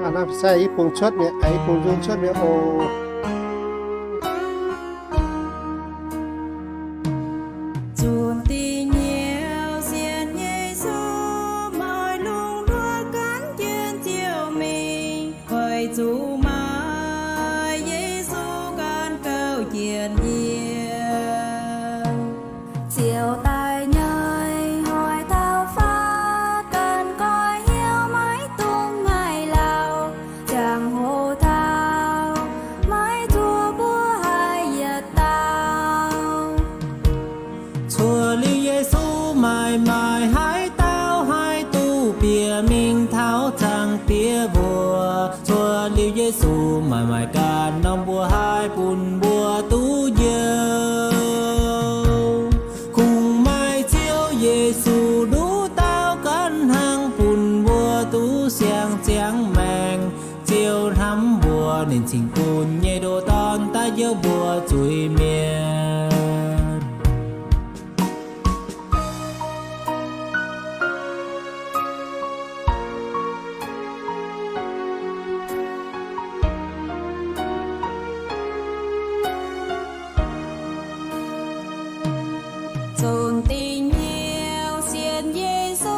Aa, naaiv se i bung cuotv mi'aqv, i bung nzung cuotv mi'aqv oc. Zunc dih hnyouv sienx Yesu, maaih lungh ndutv gan jienv Ziouv mingh, weic zuqc maaih Yesu gan gauh jiex yiem. Ziouv daaih nyei hoic taux faatv, ganh goiv hnyouv maiv dungx ngaih lauh, ziangh hoc taux maiv zuov mbuo haih yietc dauh. Cuotv liuz Yesu maaih maaih haaix dauh haih duqv bieqc mingh taux zaangc Diex mbuox. Cuotv liuz Yesu maaih maaih ganh norm mbuox haih bun mbuo duqv njoux. Kungx maaih Ziouv Yesu nduqc dauh ganh hnangv bun mbuo duqv siang-ziangx maengc. Ziouv hnamv mbuo, ninh cingx bun nyei ndoh Dorn daaih njoux mbuo zuiz-mienh. Zunc dih hnyouv sienx Yesu,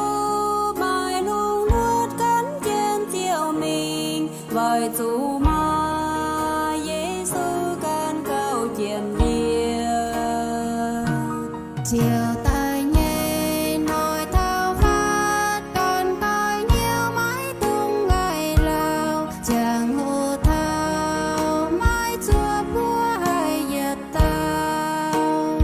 maaih lungh ndutv gan jienv Ziouv mingh, weic zuqc maaih Yesu gan gauh jiex yiem. Ziouv daaih nyei hoic taux faatv, ganh goiv hnyouv maiv dungx ngaih lauh, ziangh hoc taux maiv zuov mbuo haih yietc dauh.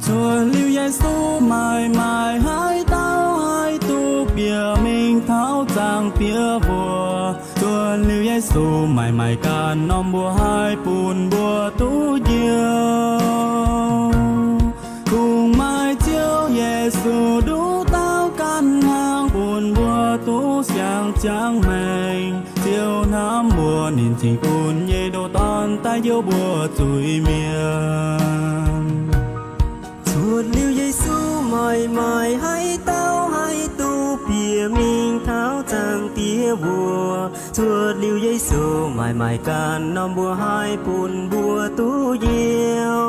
Cuotv liuz Yesu maaih maaih haaix dauh haih duqv bieqc mingh taux zaangc Diex mbuox. Cuotv liuz Yesu maaih maaih ganh norm mbuox haih bun mbuo duqv njoux. Kungx maaih Ziouv Yesu nduqc dauh ganh hnangv bun mbuo duqv siang-ziangx maengc. Ziouv hnamv mbuo, ninh cingx bun nyei ndoh Dorn daaih njoux mbuo zuiz-mienh. Cuotv liuz Yesu maaih maaih haaix dauh haih duqv bieqc mingh taux zaangc Diex mbuox. Cuotv liuz Yesu maaih maaih ganh norm mbuox haih bun mbuo duqv njoux.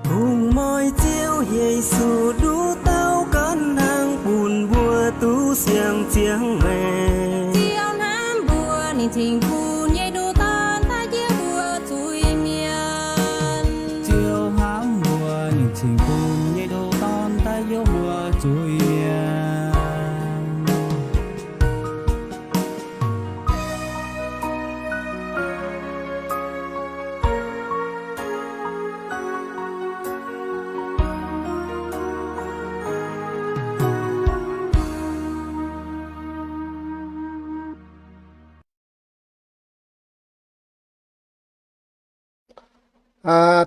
Kungx maaih Ziouv Yesu nduqc dauh ganh hnangv bun mbuo duqv siang-ziangx maengc. Ziouv hnamv mbuo, ninh cingx bun nyei ndoh Dorn daaih njoux mbuo zuiz-mienh. Ziouv hnamv mbuo, ninh cingx bun nyei ndoh Dorn daaih njoux mbuo zuiz-mienh.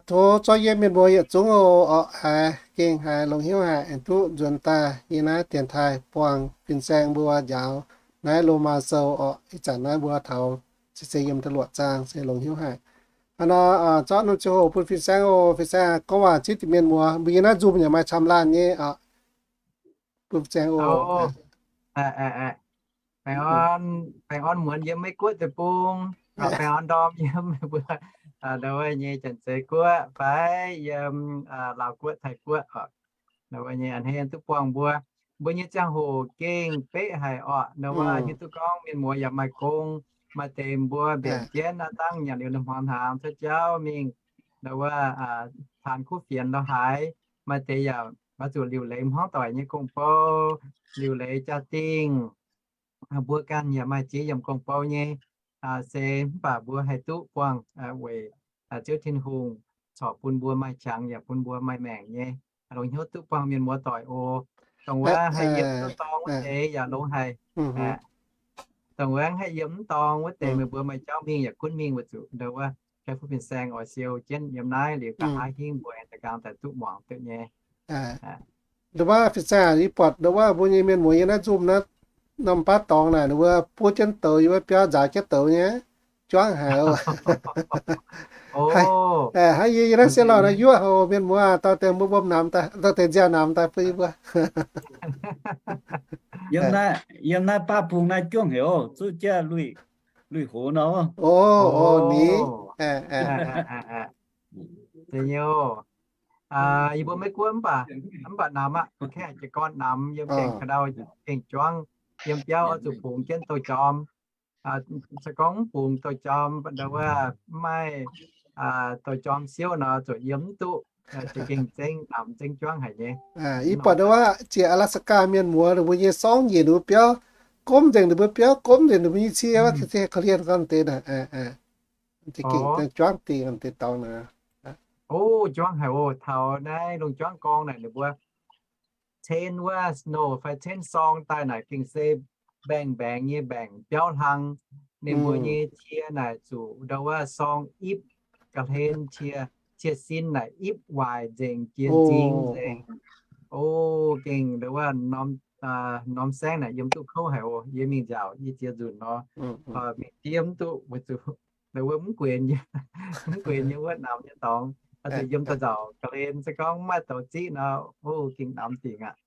Tov zorqv yie mienh mbuo yietc zungv oc, haiz gengh haiz longx hnyouv haic, aengx duqv nzuonx daaih yie naaiv dienx taaih buangh fin-saeng mbuo njaaux naaiv Lomaa Sou oc. Ih zanc naaiv mbuo taux se yiem da'luoqc zaang se longx hnyouv haic. Hnangv nor, zorqv norm ziangh hoc bun fin-saeng oc. Fin-saeng gorngv waac zipv mienh muoz, mbuo yiem naaiv Zoom yaac maaih camv laanh nyei oc. Bun fin-saeng oc. Baengh orn, baengh orn muonz yiem Meiv Guoqv deic-bung, baengh orn ndorm yiem mbuo, ndau wuov nyei Janx-Zei Guoqv fai yiem Laauv Guoqv, Taiv Guoqv oc. Ndau wuov nyei a'hneiv duqv buangh mbuo. Mbuo nyei ziangh hoc gengh beqv haic oc. Ndau wuov hiuv duqv gorngv mienh muoz yaac maaih gong, maaih deix mbuo mbenc jienv naaiv dangv nyanc liuz ninh hmuangx hnaangx cuotv jauv mingh, ndau wuov, taan kuv fienx lorz haaix. Maaih deix yaac oix zuqc liuc leiz hmuangv doic nyei gong-bou, liuc leiz jaa-dingh. Mbuo ganh yaac maaih jiex yiemc gong-bou nyei, se mv baac mbuo haih duqv buangh weic Ziouv Tin-Hungh corc bun mbuo maaih qangx yaac bun mbuo maaih maengc nyei. Longx hnyouv duqv buangh mienh muoz doic oc. Dongh wuov haih yiem dorngx wuov deix yaac longx haic. Dongh wuov haih yiem mv dorngx wuov deix meih mbuo maaih jauv mingh yaac gunv mingh weic zuqc ndau wuov Kai Fu Fin-Saeng oix siou jienv yiem naaiv liuz ga'haav hingv mbuo aengx da'gaang daaih duqv muangx duqv nyei. Ndau wuov Fin-Saeng, yie buatc ndau wuov mbuo nyei mienh muoz yiem naaiv Zoom naaiv, norm baav dorngx naaic ndau wuov buov jienv douz, yie wuov biauv nzaaux jienv douz nyei. juangv haic oc. Haiz yie naaiv se lorh naaiv yuoqv haic oc, mienh muoz, dorh deix mbuo mbopv namx daaih, dorh deix nziaaux namx daaih bun yie mbuo. Yiem naaiv baqv bung naaiv juangv haic oc, zuqv jienv lui, lui hoz nor. Oc, oc, ni. Yie mbuo Meiv Guoqv mv baac, mv baac namx aqv, kaeqv jiez gorn namx yiem gaengh ka'ndau, gaengh juangv, yiem biauv oix zuqc bungx jienv douz-jorm. Se gorngv mv bungx douz-jorm, ndau wuov mv maaih douz-jorm siouv nor, zuqc yiem mv duqv, za'gengh zengv namx zengv juangv haic nyei. Ih buatc ndau wuov jiex Alaska mienh muoz ninh mbuo nyei sorngv njiec ninh mbuo biauv, gomv nzengc ninh mbuo biauv, gomv nzengc ninh mbuo nyei cie, korv-lienh gorn deix naaic. Za'gengh juangv dingc deix dorngx naaic. O, juangv haic oc. Taux naaiv lungh juangv gorngv naaic ninh mbuo cen wuov snow fai cen sorng daaih naaic gengh se mbaengx-mbaengx nyei mbaengx biauv hlang. Ninh mbuo nyei cie naaic zuqc ndau wuov sorng ipv ga'hlen, cie, cie sin naaic ipv waaic nzengc, jiex nzingx nzengc. O, gengh ndau wuov norm saengv naaic yiem duqv kouv haic oc. Yie mingh nziaauc yie ziex nzunc nor, mingh diev mv duqv weic zuqc ndau wuov mv guenx, mv guenx nyei wuov namx nyei dorngx, zuqc yiem da'nzauc ga'hlen se gorngv mv maaih douz ziqv nor, o, gengh namx dingc aqv.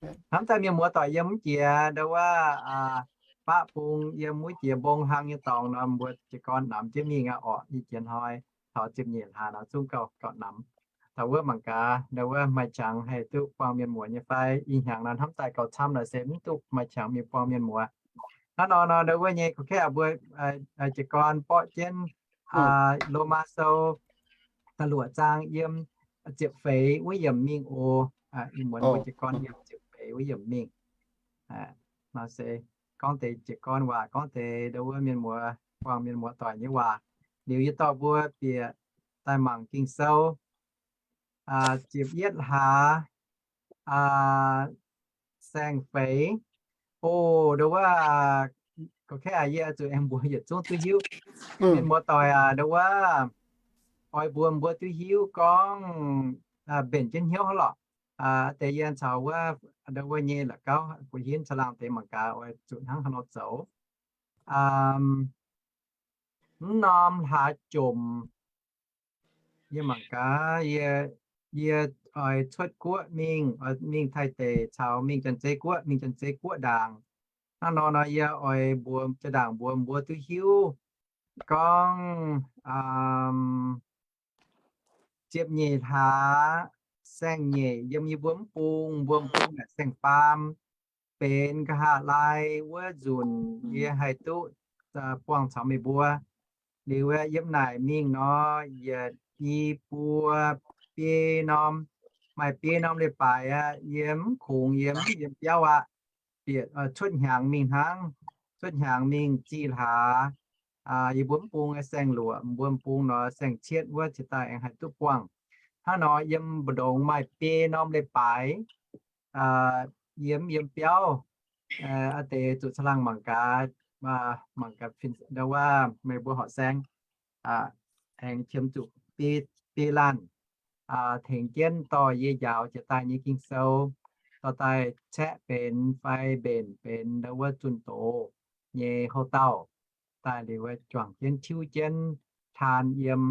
Hnamv daaih mienh muoz doic yiem mv jiex ndau wuov baqv bung, yiem wuov jiex mbong hlang nyei dorngx nor, mbuo jiez gorn namx jienv mingh aqv orqc. Ih jiex hnoi taux ziepc nyeic hlaax nor zungv gauh, gauh namx. Taux wuov mangc gaax ndau wuov maaih qangx haih duqv buangh mienh muoz nyei fai. Ih hnyangx nor hnamv daaih gauh camv naaic se mv duqv maaih qangx mingh buangh mienh muoz. Hnangv nor nor ndau wuov nyei gorngv kaeqv mbuo jiez gorn borqv jienv Lomaa Sou da'luoqc zaang yiem ziepc feix wuov yiemc mingh oc. Ih muonz mbuo jiez gorn yiem ziepc feix wuov yiemc mingh. Nor se gorngv deix jiez gorn waac, gorngv deix ndau wuov mienh muoz, buangh mienh muoz doic nyei waac. Liuz yie dorh mbuo bieqc daaih mangc Ging-Sou ziepc yietv hlaax saeng-feix. O, ndau wuov, gorngv kaeqv yie zuqc aengx mbuox yietc zungv duqv hiuv. Mienh muoz doic aac, ndau wuov oix mbuox mbuo duqv hiuv gorngv mbenc jienv hnyouv hnangv lorqc. Deix yie caux wuov, ndau wuov nyei la'gauv, Fu Hinv, Caa Laangh deix mangc gaax oix zuqc hnangv haaix nor zoux. Mv norm hlaax jomc, yie mangc gaax, yie, yie oix cuotv guoqv mingh, oix mingh Taiv deic caux mingh Janx-Zei guoqv, mingh Janx-Zei guoqv ndaangc. Hnangv nor nor yie oix mbuox, jaa-ndaangc mbuox mbuo duqv hiuv gorngv ziepc nyeic hlaax saeng-nyeic yiem yie mbuo mv bung, mbuo mv bung naaic saeng-faam, benx nqa'haav laai wuov nzunc yie haih duqv buangh caux meih mbuo. Liuz yiem naaic mingh nor, yietc, i, buo, biei norm, maaih biei norm leiz-baaix aqv. Yie mv kungx, yie mv yiem biauv aqv. Bieqc cuotv hnyangx mingh hnangv, cuotv hnyangx mingh zih hlaax, yie mbuo mv bung saeng-luoqc, mbuo mv bung nor saeng-cietv wuov cingx daaih aengx haih duqv buangh. Hnangv nor yiem mbu'ndongx maaih biei norm leiz-baaix, yie mv yiem biauv. Aa deix zuqc caangh laangh mangc gaax, mangc gaax fin ndau wuov meih mbuo horqc saeng aengx qiemx zuqc biei laanh tengx jienv dorh yie njaaux jiex daaih nyei Ging-Sou, dorh daaih caeqv benx fai mbenc benx ndau wuov zunh doz nyei houv dauh daaih liuz, juangc jienv tiuv jienv taan yiem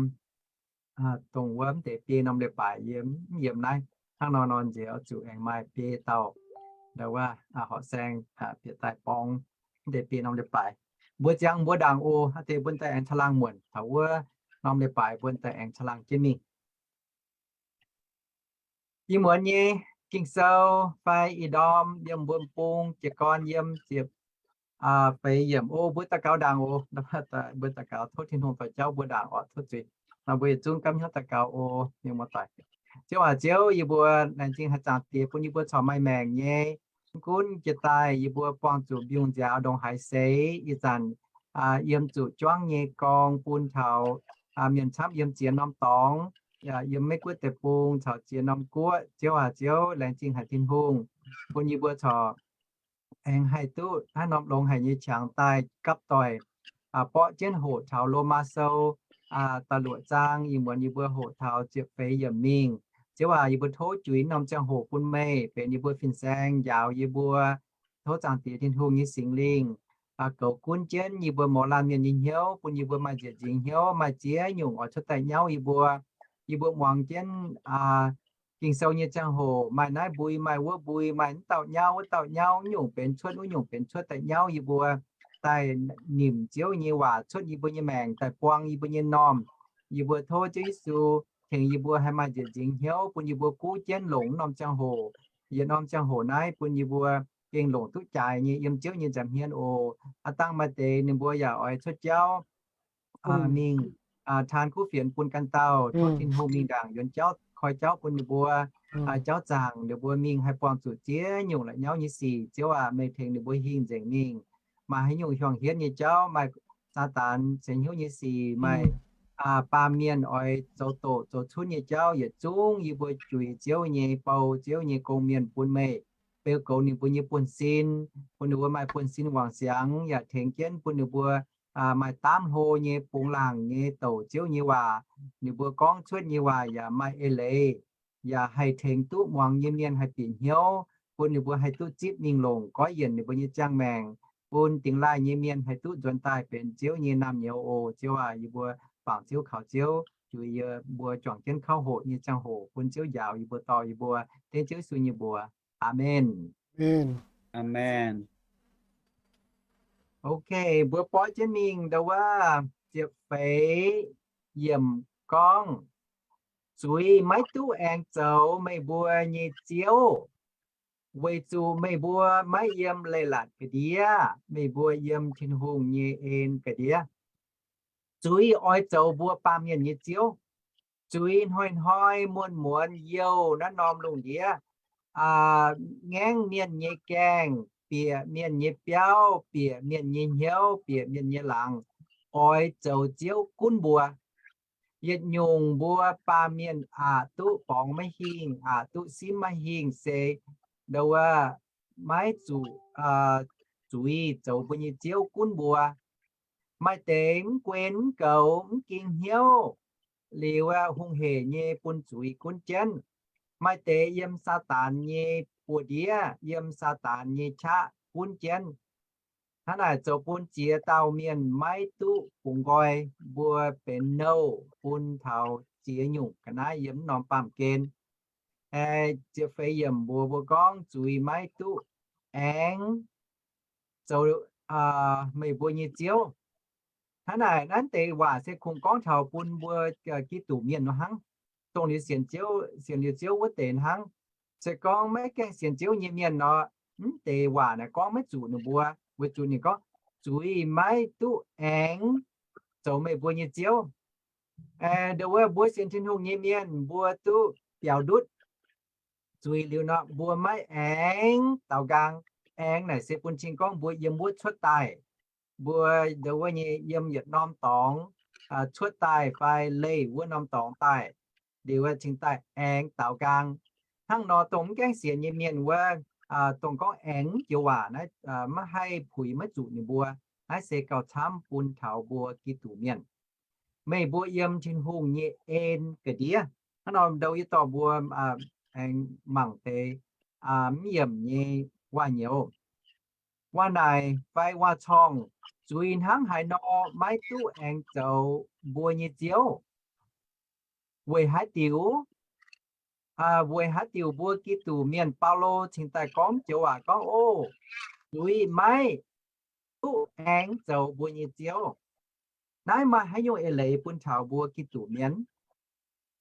dongh wuov mv deix biei norm leiz-baaix yie mv yiem naaiv. Hnangv nor nor nziex oix zuqc aengx maaih biei dauh ndau wuov horqc saeng bieqc daaih borngz mv deix biei norm leiz-baaix. Mbuo ziangx mbuo ndaangc oc. Aa deix mbuo daaih aengx caangh laangh muonc taux wuov norm leiz-baaix mbuo daaih aengx caangh laangh jienv mingh. Ih muonz nyei Ging-Sou fai ih ndorm yiem mbuo bung jiez gorn yiem ziepc feix yiemc oc. Mbuo daux gaux ndaangc oc. Mbuo daux gaux tov Tin-Hungh dorh jauv mbuo ndaangc orqc. Tov zuiz. Nor mbuo yietc zungv gapv hnyouv daux gaux oc. Mienh muoz-doic, Ziouv aac Ziouv, yie mbuo laengz zingh haaix zanc Diex bun yie mbuo corc maaih maengc nyei. Mv gunv jiex daaih yie mbuo buangh zuqc mbiungc nziaaux ndongc haaix seix, ih zanc yiem zuqc juangv nyei gorngv bun taux mienh camv yiem ziex norm dorngx, yiem Meiv Guoqv deic-bung caux ziex norm guoqv. Ziouv aac Ziouv, laengz zingh haic Tin-Hungh bun yie mbuo corc aengx haih duqv naaiv norm longx haic nyei qangx daaih gapv doic borqv jienv hoqc taux Lomaa Sou da'luoqc zaang. Ih muonz yie mbuo hoqc taux ziepc feix yiemc mingh. Ziouv aac, yie mbuo tov juix norm ziangh hoc bun meih benx yie mbuo fin-saeng njaaux yie mbuo. Tov Zaangc Diex Tin-Hungh nyei Singx Lingh goux gunv jienv yie mbuo mouz laanh mienh nyei hnyouv, bun yie mbuo maaih nzieqc nzingx hnyouv, maaih ziex nyungc oix cuotv daaih nyauv yie mbuo. Yie mbuo muangx jienv Ging-Sou nyei ziangh hoc maaih naaiv mbui, maaih wuov mbui, maaih wuov dauh nyauv, wuov dauh nyauv, wuov nyungc benx cuotv, wuov nyungc benx cuotv daaih nyauv yie mbuo, daaih nimc Ziouv nyei waac cuotv yie mbuo nyei maengc, daaih buang yie mbuo nyei m'normh. Yie mbuo tov Ziouv Yesu tengx yie mbuo haih maaih nzieqc nzingx hnyouv, bun yie mbuo guv jienv longc m'normh ziangh hoc, yietc norm ziangh hoc naaiv bun yie mbuo gengh longc duqv jaaix nyei yiem Ziouv nyei nza'hmien oc. Aav dangh maaih deix ninh mbuo yaac oix cuotv jauv mingh taan kuv fienx bun ganh dauh, tov Tin-Hungh mingh ndaangc yuonx jauv, koi jauv bun ninh mbuo, jauv zaangc ninh mbuo mingh haih buangh zuqc ziex nyungc la'nyauv nyei sic. Ziouv aac, meih tengx ninh mbuo hingh nzengc mingh. Maaih haaix nyungc hiuang hietv nyei jauv, maaih Saadaan seix hnyouv nyei sic, maaih baamh mienh oix zoux doqc zoux cunv nyei jauv, yietc zungv yie mbuo juix Ziouv nyei bou, Ziouv nyei gong-mienh bun meih beu goux ninh mbuo nyei buonv-sin, bun ninh mbuo maaih buonv-sin wangc-siangx, yaac tengx jienv bun ninh mbuo maaih daamv hlo nyei bungx laangc nyei douc Ziouv nyei waac. Ninh mbuo gorngv cuotv nyei waac yaac maaih eix leiz, yaac haih tengx duqv muangx nyei mienh haih bieqc hnyouv, bun ninh mbuo haih duqv zipv mingh longc goiv yienc ninh mbuo nyei ziangh maengc, bun dingx laaih nyei mienh haih duqv nzuonx daaih benx Ziouv nyei naamh nyouz oc. Ziouv aac, yie mbuo bangc Ziouv kaux Ziouv, juix yie mbuo juangc jienv kauv hoqc nyei ziangh hoc bun Ziouv njaaux yie mbuo, dorh yie mbuo, dengv Ziouv Yesu nyei mbuox. Aamen. Ok, mbuo borqv jienv mingh ndau wuov ziepc feix yiemc gorngv, Zuiz maiv duqv aengx zoux meih mbuo nyei ziouv, weic zuqc meih mbuo maiv yiem leiz-latc ga'ndiev, meih mbuo yiem Tin-Hungh nyei en ga'ndiev. Zuiz oix zoux mbuo baamh mienh nyei ziouv. Zuiz hnoi-hnoi muonz-muonz youh naaiv norm lungh ndiev, ngaengv mienh nyei gaengh, bieqc mienh nyei biauv, bieqc mienh nyei hnyouv, bieqc mienh nyei laangz, oix zoux ziouv gunv mbuo. Yietc nyungc mbuo baamh mienh aqc duqv borngz maiv hingh, aqc duqv simv maiv hingh se ndau wuov maiv zuqc zuiz zoux mbuo nyei ziouv gunv mbuo. Maaih deix mv guen mv goux mv ging hnyouv liuz, hungh hec nyei bun zuiz gunv jienv. Maaih deix yiem Saadaan nyei buoz-ndiev, yiem Saadaan nyei qaqv gunv jienv. Hnangv naaic zoux bun ziex dauh mienh maiv duqv bungx nqoi, mbuo benx nouh bun taux ziex nyungc ga'naaiv yiem mv norm baamh gen. Ziepc feix yiemc mbuox mbuo gorngv zuiz maiv duqv aengx zoux meih mbuo nyei ziouv. Hnangv naaic, naaiv deix waac se kungx gorngv taux bun mbuo Giduc mienh nor hnangv. Dongh liuz sienx Ziouv, sienx liuz Ziouv wuov deix hnangv. Se gorngv maiv gaengh sienx Ziouv nyei mienh nor, mv deix waac naaic gorngv maiv zuqc ninh mbuo, weic zuqc ninh gorngv zuiz maiv duqv aengx zoux meih mbuo nyei ziouv. Ndongc wuov mbuo sienx Tin-Hungh nyei mienh mbuo duqv biaux ndutv zuiz liuz nor, mbuo maiv aengx daaux nqaang. Aengx naaic se bun cing gorngv mbuo yiem wuov cuotv daaih. Mbuo ndongc wuov nyei yiem yietc norm dorngx cuotv daaih fai leih wuov norm dorngx daaih, liuz cingx daaih aengx daaux nqaang. Hnangv nor dongh mv gaengh sienx nyei mienh wuov, dongh gorngv aengx joux waac naaiv maiv haih puix maiv zuqc ninh mbuo. Naaiv se gauh camv bun taux mbuo Giduc mienh. Meih mbuo yiem Tin-Hungh nyei en ga'ndiev. Hnangv nor ndau yie dorh mbuo aengx mangc deix mv yiemc nyei waac-nyouz. Waac naaic fai waac-corngh, zuiz hnangv haaix nor maiv duqv aengx zoux mbuo nyei ziouv? Weic haaix diuc? Weic haaix diuc mbuo Giduc mienh Baulo cingx daaih gorngv joux waac gorngv, Ov, zuiz maiv duqv aengx zoux mbuo nyei ziouv? Naaiv maaih haaix nyungc eix leiz bun taux mbuo Giduc mienh?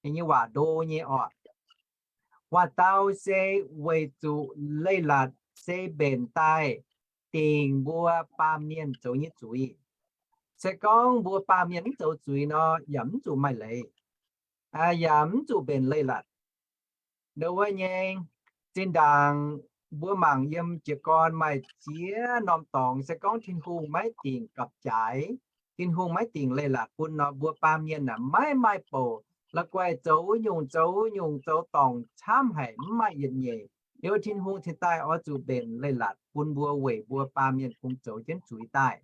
Ninh nyei waac ndo nyei orqc. Waac-dau se weic zuqc leiz-latc se mbenc daaih dingc mbuo baamh mienh zoux nyei zuiz. Se gorngv mbuo baamh mienh mv zoux zuiz nor, yaac mv zuqc maaih leiz, yaac mv zuqc mbenc leiz-latc. Ndongc wuov nyei, zinh ndaangc mbuo mangc yiem jiez gorn maaih ziex norm dorngx, se gorngv Tin-Hungh maiv dingc gapv-jaaix, Tin-Hungh maiv dingc leiz-latc bun nor, mbuo baamh mienh aeqv, maiv maaih bouc. La'guaih zoux wuov nyungc, zoux wuov nyungc, zoux dorngc camv haic, mv maaih yietc nyeic. Liuz Tin-Hungh cingx daaih oix zuqc mbenc leiz-latc bun mbuo weic mbuo baamh mienh kungx zoux jienv zuiz daaih.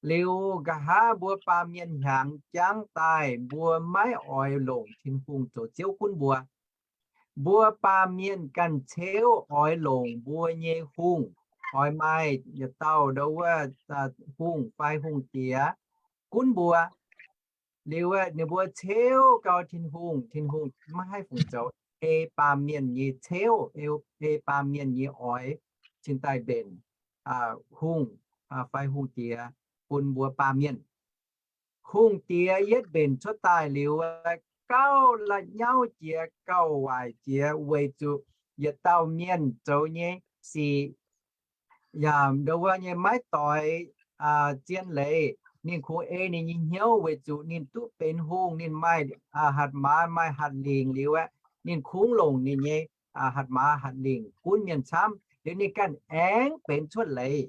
Liuz nqa'haav mbuo baamh mienh hnyangx jangv daaih, mbuo maiv oix longc Tin-Hungh zoux Ziouv gunv mbuo. Mbuo baamh mienh ganh ceuv oix longc mbuo nyei hungh. oix maaih yietc dauh ndo wuov hungh fai hungh diex gunv mbuo. Liuz ninh mbuo ceuv gau Tin-Hungh, Tin-Hungh maiv haih fungc zoux, ei baamh mienh nyei ceuv, ei baamh mienh nyei oix cingx daaih mbenc hungh fai hungh diex bun mbuo baamh mienh. Hungh diex yietv mbenc cuotv daaih liuz, gauh la'nyauv jiex, gauh waaic jiex, weic zuqc yietc dauh mienh zoux nyei sic yaac ndo wuov nyei maiv doix zien leiz. Ninh kungx ei ninh nyei hnyouv weic zuqc ninh duqv benx hungh, ninh maaih hatc maaz maaih hatc lingc liuz aeqv, ninh kungx longc ninh nyei hatc maaz hatc lingc gunv mienh camv, liuz ninh ganh aengx benx cuotv leiz.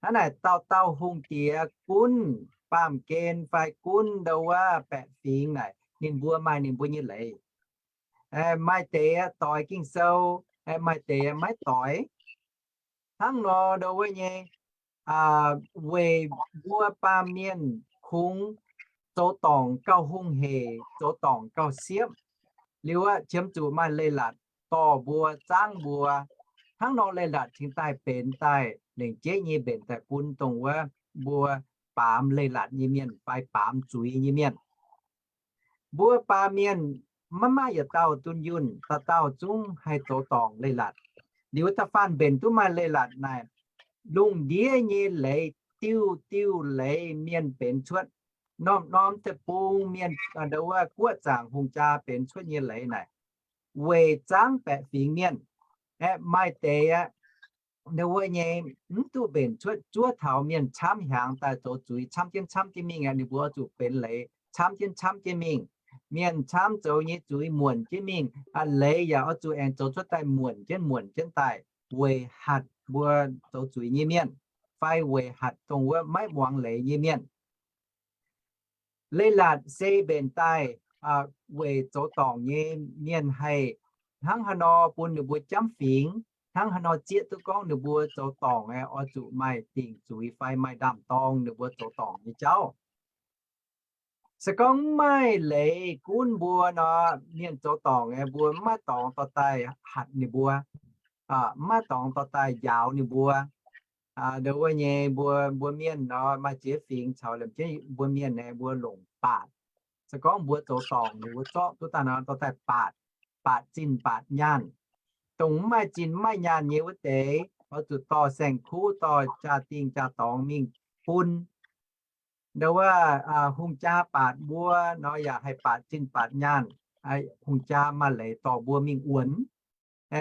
Hnangv naaic dauh dauh hungh diex gunv baamh gen fai gunv ndo wuov baeqc fingx naaic, ninh mbuo maaih ninh mbuo nyei leiz. Maaih deix doix Ging-Sou, maaih deix maiv doix. Hnangv nor ndo wuov nyei, weic mbuo baamh mienh kungx zoux dorngc gauh hungh heic, zoux dorngc gauh siepv. Liuz aqv, qiemx zuqc maaih leiz-latc dorh mbuo, zaangv mbuo. Hnangv nor leiz-latc cingx daaih benx daaih lengc jeiv nyei mbenc daaih bun dongh wuov mbuo baamz leiz-latc nyei mienh fai baamz zuiz nyei mienh. Mbuo baamh mienh maiv maaih yietc dauh dunh yunh, dauh dauh zungv haih zoux dorngc leiz-latc. Liuz da'faanh mbenc duqv maaih leiz-latc naaic, lungh ndiev nyei leiz diuh diuh leiz mienh benx cuotv. Norm-norm deic-bung mienh, ndo wuov guoqv zaangc hungh jaa benx cuotv nyei leiz naaic, weic zaangv baeqc fingx mienh. Aeqv, maaih deix aqv, ndo wuov nyei mv duqv mbenc cuotv, zuov taux mienh camv hiaangx daaih zoux zuiz camv jienv camv jienv mingh aqv. Ninh mbuo oix zuqc benx leiz camv jienv camv jienv mingh. Mienh camv zoux nyei zuiz muonc jienv mingh, leiz yaac oix zuqc aengx zoux cuotv daaih muonc jienv muonc jienv daaih, weic hatc mbuo zoux zuiz nyei mienh, fai weic hatc dongh wuov maiv muangx leiz nyei mienh. Leiz-latc se mbenc daaih weic zoux dorngc nyei mienh haih hnangv haaix nor bun ninh mbuo jamv fingx, hnangv haaix nor zieqv duqv gorngv ninh mbuo zoux dorngc aeqv, oix zuqc maaih dingc zuiz fai maaih ndaam-dorng ninh mbuo zoux dorngc nyei jauv. Se gorngv mv maaih leiz gunv mbuo nor, mienh zoux dorngc aeqv, mbuo mv maaih dorngx dorh daaih hatc ninh mbuo, mv maaih dorngx dorh daaih njaaux ninh mbuo. Ndo wuov nyei mbuo, mbuo mienh nor maaih ziex fingx caux liemh jienv mbuo mienh aeqv, mbuo longc baatc. Se gorngv mbuo zoux dorngc, ninh mbuo zorqv duqv daaih nor dorh daaih baatc, baatc zinh baatc nyaanh. Dongh mv maaih zinh mv maaih nyaanh nyei wuov deix, oix zuqc dorh saeng-kuv, dorh jaa-dingh jaa-dorngx mingh bun. Ndo wuov hungh jaa baatc mbuo nor yaac haih baatc zinh baatc nyaanh. Hungh jaa maaih leiz dorh mbuo mingh wuonx.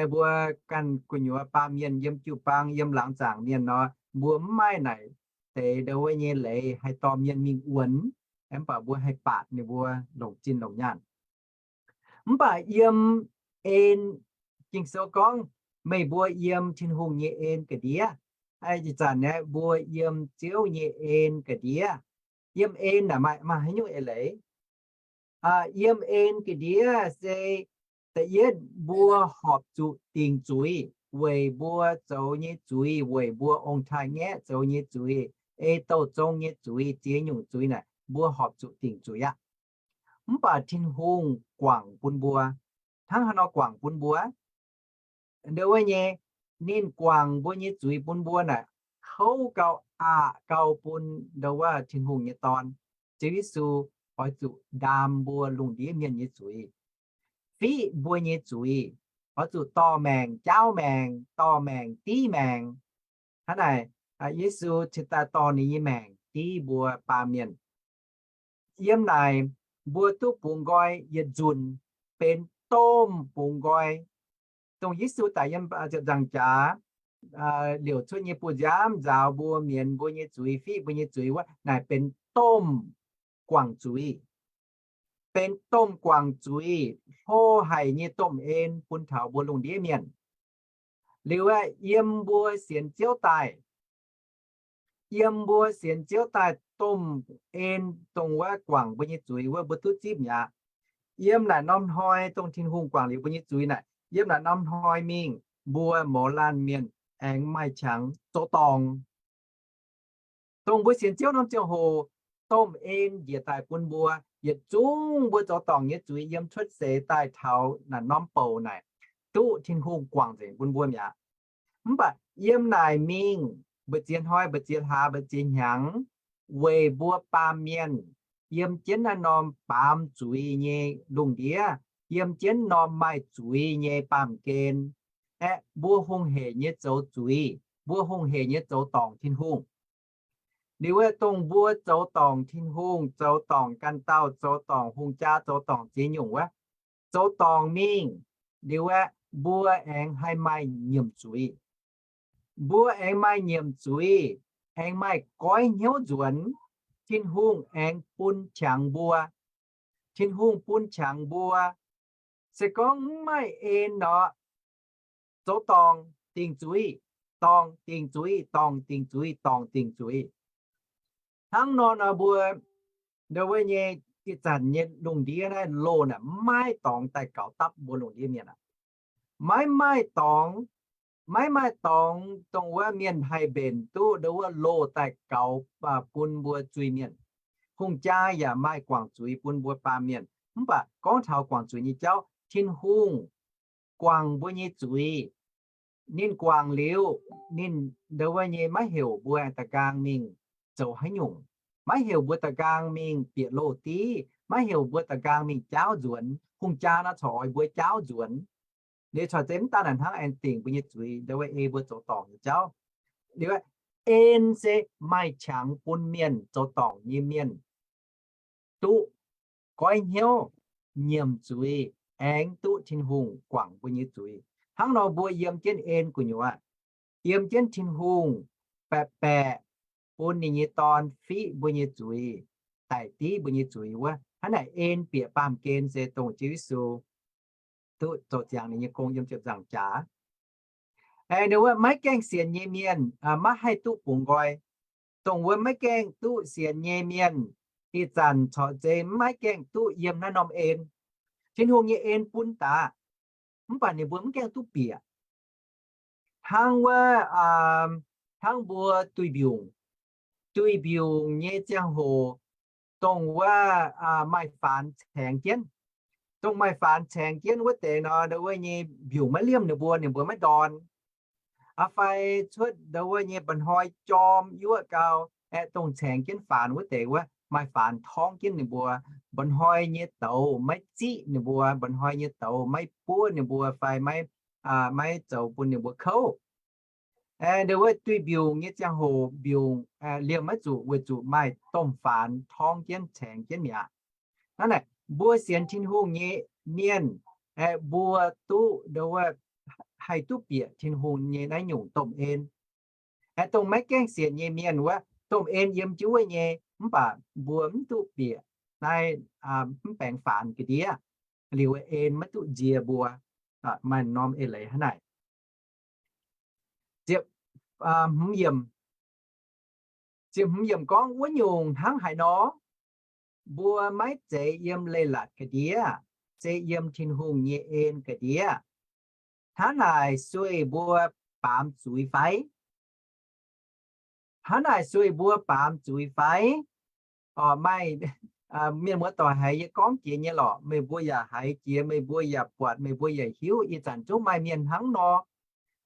Mbuo ganh gu'nyuoz baamh mienh yiem jiu-baang, yiem laangz zaangc mienh nor, mbuo mv maaih naaic deix ndo wuov nyei leiz haih dorh mienh mingh wuonx. Mv baac mbuo haih baatc ninh mbuo longc zinh longc nyaanh. Mv baac yiem en, Ging-Sou gorngv, meih mbuo yiem Tin-Hungh nyei en ga'ndiev. Ih zanc aeqv, mbuo yiem Ziouv nyei en ga'ndiev. Yiem en naaic maaih, maaih haaix nyungc eix leiz? Yiem en ga'ndiev se da'yietv mbuo horpc zuqc dingc zuiz weic mbuo zoux nyei zuiz, weic mbuo ong-taaix-ngaeqv zoux nyei zuiz, ei douh zong nyei zuiz, ziex nyungc zuiz naaic mbuo horpc zuqc dingc zuiz aqv. Mv baac Tin-Hungh guangc bun mbuo. Hnangv haaix nor guangc bun mbuo? Ndo wuov nyei, ninh guangc mbuo nyei zuiz bun mbuo naaic, kouv gau, aqc gau bun ndo wuov Tin-Hungh nyei Dorn, Ziouv Yesu, oix zuqc ndaam mbuo lungh ndiev mienh nyei zuiz, fiqv mbuo nyei zuiz, oix zuqc dorh maengc jaauv maengc, dorh maengc div maengc. Hnangv naaic, Yesu cingx daaih dorh ninh nyei maengc div mbuo baamh mienh. Yiem naaic mbuo duqv bungx nqoi yietc nzunc benx domh bungx nqoi. Dongh Yesu daic yiem ziepc nzaangc jaax liouc cuotv nyei buoz-nziaamv nzaaux mbuo, mienx mbuo nyei zuiz, fiqv mbuo nyei zuiz wuov, naaic benx domh guangc zuiz. Benx domh guangc zuiz, hlo haic nyei domh en bun taux mbuo lungh ndiev mienh. Liuz aeqv, yiem mbuo sienx Ziouv daaih, yiem mbuo sienx Ziouv daaih domh en dongh wuov guangc mbuo nyei zuiz wuov mbuo duqv zipv mi'aqv. Yiem naaic norm hnoi dongh Tin-Hungh guangc liuz mbuo nyei zuiz naaic, yiem naaic norm hnoi mingh mbuo mouz laanh mienh aengx maaih qangx zoux dorngc. Dongh mbuo sienx Ziouv norm ziangh hoc, domh en njiec daaih bun mbuo, yietc zungv mbuo zoux dorngc nyei zuiz yiem cuotv seix daaih taux naaic norm bouc naaic, duqv Tin-Hungh guangc nzengc bun mbuo mi'aqv. Mv baac Yiem naaic mingh mbu'ziex hnoi, mbu'ziex hlaax, mbu'ziex hnyangx, weic mbuo baamh mienh yiem jienv naaiv norm baamz zuiz nyei lungh ndiev, yiem jienv norm maaih zuiz nyei baamh gen, aeqv, mbuo hungh heic nyei zoux zuiz, mbuo hungh heic nyei zoux dorngc Tin-Hungh. Liuz aeqv, dongh mbuo zoux dorngc Tin-Hungh, zoux dorngc ganh dauh, zoux dorngc hungh jaa, zoux dorngc ziex nyungc wuov, zoux dorngc mingh, liuz aeqv, mbuo aengx haih maaih nyiemc zuiz. Mbuo aengx maaih nyiemc zuiz, aengx maaih goiv hnyouv nzuonx, Tin-Hungh aengx bun qangx mbuo. Tin-Hungh bun qangx mbuo. Se gorngv mv maaih en nor, zoux dorngc dingc zuiz, dorngc dingc zuiz, dorngc dingc zuiz, dorngc dingc zuiz. Hnangv nor nor mbuo, ndo wuov nyei, ih zanc nyei lungh ndiev naaiv loz naaic maiv maaih dorngx daaih gaux dapv mbuo lungh ndiev mienh aqv. Maiv maaih dorngx, maiv maaih dorngx dongh wuov mienh haih mbenc duqv ndo wuov loz daaih gaux bun mbuo zuiz-mienh. Hungh jaa yaac maaih guangc zuiz bun mbuo baamh mienh. Mv baac gorngv taux guangc zuiz nyei jauv, Tin-Hungh guangc mbuo nyei zuiz. Ninh guangc liuz, ninh ndo wuov nyei maiv heuc mbuo da'nqaang mingh zoux haaix nyungc, maiv heuc mbuo da'nqaang mingh bieqc loz-div, maiv heuc mbuo da'nqaang mingh jaauv nzuonx. Hungh jaa nor corc oix mbuo jaauv nzuonx. Liuz corc zeiz mv daan naaic hnangv aengx dingc mbuo nyei zuiz, ndo wuov ei mbuo zoux dorngc nyei jauv. Liuz en se maaih qangx bun mienh, zoux dorngc nyei mienh, duqv goiv hnyouv, nyiemc zuiz, aengx duqv Tin-Hungh guangc mbuo nyei zuiz. Hnangv nor mbuo yiem jienv en gu'nyuoz, yiem jienv Tin-Hungh baeqc baeqc bun ninh nyei Dorn fiqv mbuo nyei zuiz, daic div mbuo nyei zuiz wuov. Hnangv naaic en bieqc baamh gen se dongh Ziouv Yesu duqv zoux ziangx ninh nyei gong yiem ziepc nzaangc jaax. Aengx ninh wuov maiv gaengh sienx nyei mienh maiv haih duqv bungx nqoi. Dongh wuov maiv gaengh duqv sienx nyei mienh, ih zanc corc zeiz maiv gaengh duqv yiem naaiv norm en. Tin-Hungh nyei en bun daaih, mv baac ninh mbuo mv gaengh duqv bieqc. Hnangv wuov, hnangv mbuo duih mbiungc, duih mbiungc nyei ziangh hoc, dongh wuov maaih faanx caengx jienv. Dongh maaih faanx caengx jienv wuov deix nor, ndo wuov nyei mbiungc maiv liemh ninh mbuo, ninh mbuo maiv ndorn. Aa fai cuotv ndo wuov nyei mba'hnoi jorm yuoqv gau, aeqv, dongh caengx jienv faanx wuov deix wuov maaih faanx torngv jienv ninh mbuo. Mba'hnoi nyei douz maiv ziqv ninh mbuo, mba'hnoi nyei douz maiv buov ninh mbuo fai maiv, maiv zoux bun ninh mbuo kouv. Aeqv, ndo wuov duih mbiungc nyei ziangh hoc mbiungc liemh maiv zuqc weic zuqc maaih domh faanx torngv jienv caengx jienv mi'aqv. Hnangv naaic, mbuo sienx Tin-Hungh nyei mienh, aeqv, mbuo duqv ndo wuov haih duqv bieqc Tin-Hungh nyei naaiv nyungc domh en. Aeqv, dongh maiv gaengh sienx nyei mienh wuov, domh en yiem jienv wuov nyei, mv baac mbuo mv duqv bieqc naaiv, mv baengx faanx ga'ndiev, liuz en maiv duqv nziex mbuo. Maaih norm eix leiz hnangv naaic. Ziepc hmz yiemc gorngv, wuov nyungc hnangv haaix nor, mbuo maiv zeiz yiem leiz-latc ga'ndiev, se yiem Tin-Hungh nyei en ga'ndiev. Hnangv naaic sueih mbuo baamz zuiz fai? Hnangv naaic sueih mbuo baamz zuiz fai? Maaih mienh muoz-doic haiz yie gorngv jiex nyei lorqc, meih mbuo yaac haiz jiex, meih mbuo yaac buatc, meih mbuo yaac hiuv. Ih zanc zungv maaih mienh hnangv nor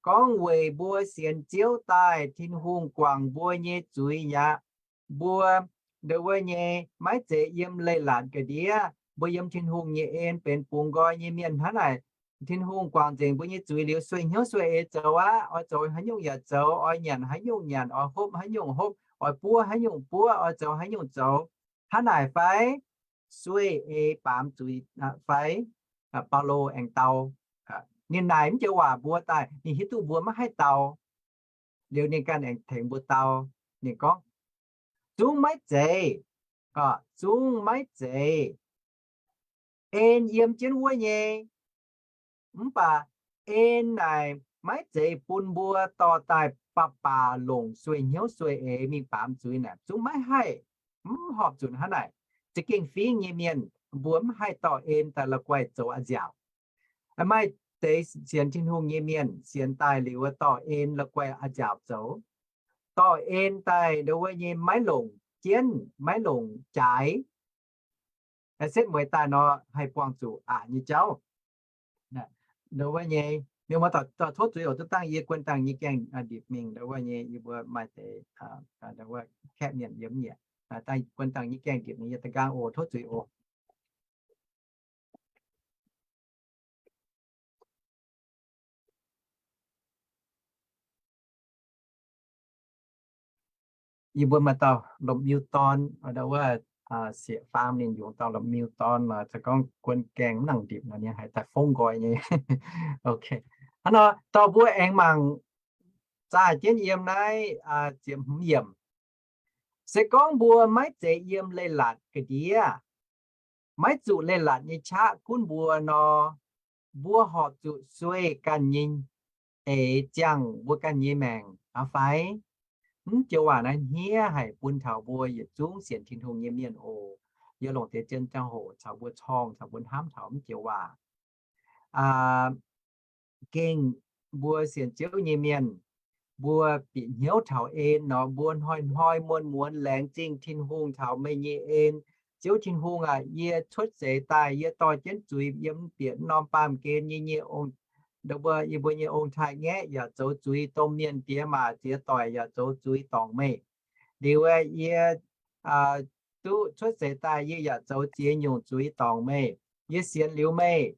gorngv, weic mbuo sienx Ziouv daaih, Tin-Hungh guangc mbuo nyei zuiz mi'aqv. Mbuo ndo wuov nyei maiv zeiz yiem leiz-latc ga'ndiev, mbuo yiem Tin-Hungh nyei en benx bungx nqoi nyei mienh hnangv naaic. Tin-Hungh guangc nzengc mbuo nyei zuiz liuz, sueih hnyouv sueih eix zoux aqv. Oix zoux haaix nyungc yaac zoux, oix nyanc haaix nyungc nyanc, oix hopv haaix nyungc hopv, oix buov haaix nyungc buov, oix zoux haaix nyungc zoux. Hnangv naaic fai? Sueih eix baamz zuiz fai? Baulo aengx dau, ninh naaic mv joux waac mbuo daaih, ninh hiuv duqv mbuo maiv haih dau. Liuz ninh ganh aengx tengx mbuo dau. Ninh gorngv, zungv maiv zeiz, zungv maiv zeiz. En yiem jienv wuov nyei, mv baac en naaic maiv zeiz bun mbuo dorh daaih baac baac longc sueih hnyouv sueih eix mingh baamz zuiz naaic, zungv maiv haih. Mv horpc zuqc hnangv naaic. Za'gengh fingx nyei mienh mbuo mv haih dorh en daaih la'guaih zoux a'nziaauc. Maaih deix sienx Tin-Hungh nyei mienh sienx daaih liuz dorh en la'guaih a'nziaauc zoux, dorh en daaih ndo wuov nyei maiv longc jienv, maiv longc jaaix, setv mueiz daaih nor haih buangh zuqc aqc nyei jauv. Ndo wuov nyei, Mienh muoz-doic, tov zuiz oc. Duqv dangh yie guon dangh nyei gaengh ndipc mingh ndau wuov nyei, yie mbuo maaih deix ndau wuov kaeqv mienh yiem nyei. Dangh guon dangh nyei gaengh ndipc mingh, yie da'nqaang oc. Tov zuiz oc. Yie mbuo maaih dauh lomh miu dorn, ndau wuov, sieqv-faam ninh yungz dauh lomh miu dorn nor, se gorngv guon gaengh mv nangc ndipc nor, ninh haiz daaih fongv nqoi nyei. Hnangv nor dorh mbuo aengx mangc zaah jienv yiem naaiv ziepc hmz yiemc. Se gorngv mbuo maiv zeiz yiem leiz-latc ga'ndiev, maiv zuqc leiz-latc nyei qaqv gunv mbuo nor, mbuo horpc zuqc sueih ganh nyei eix ziangh mbuo ganh nyei maengc aqv fai? Mv joux waac naaiv hniev haic bun taux mbuo yietc zungv sienx Tin-Hungh nyei mienh oc. Yie longc deix zien ziangh hoc caux mbuo corng, caux mbuo hnamv taux mv joux waac. Gengh mbuo sienx Ziouv nyei mienh, mbuo bieqc hnyouv taux en nor, mbuo hnoi-hnoi muonz-muonz laengz zingh Tin-Hungh taux meih nyei en. Ziouv Tin-Hungh aac, yie cuotv seix daaih, yie dorh jienv zuiz yiem bieqc norm baamh gen nyei, nyei ong, mbuo, yie mbuo nyei ong-taaix-ngaeqv yaac zoux zuiz, domh mienh diex maac ziex doic yaac zoux zuiz dorngc meih. Liuz aeqv, yie duqv cuotv seix daaih, yie yaac zoux ziex nyungc zuiz dorngc meih. Yie sienx liuz meih,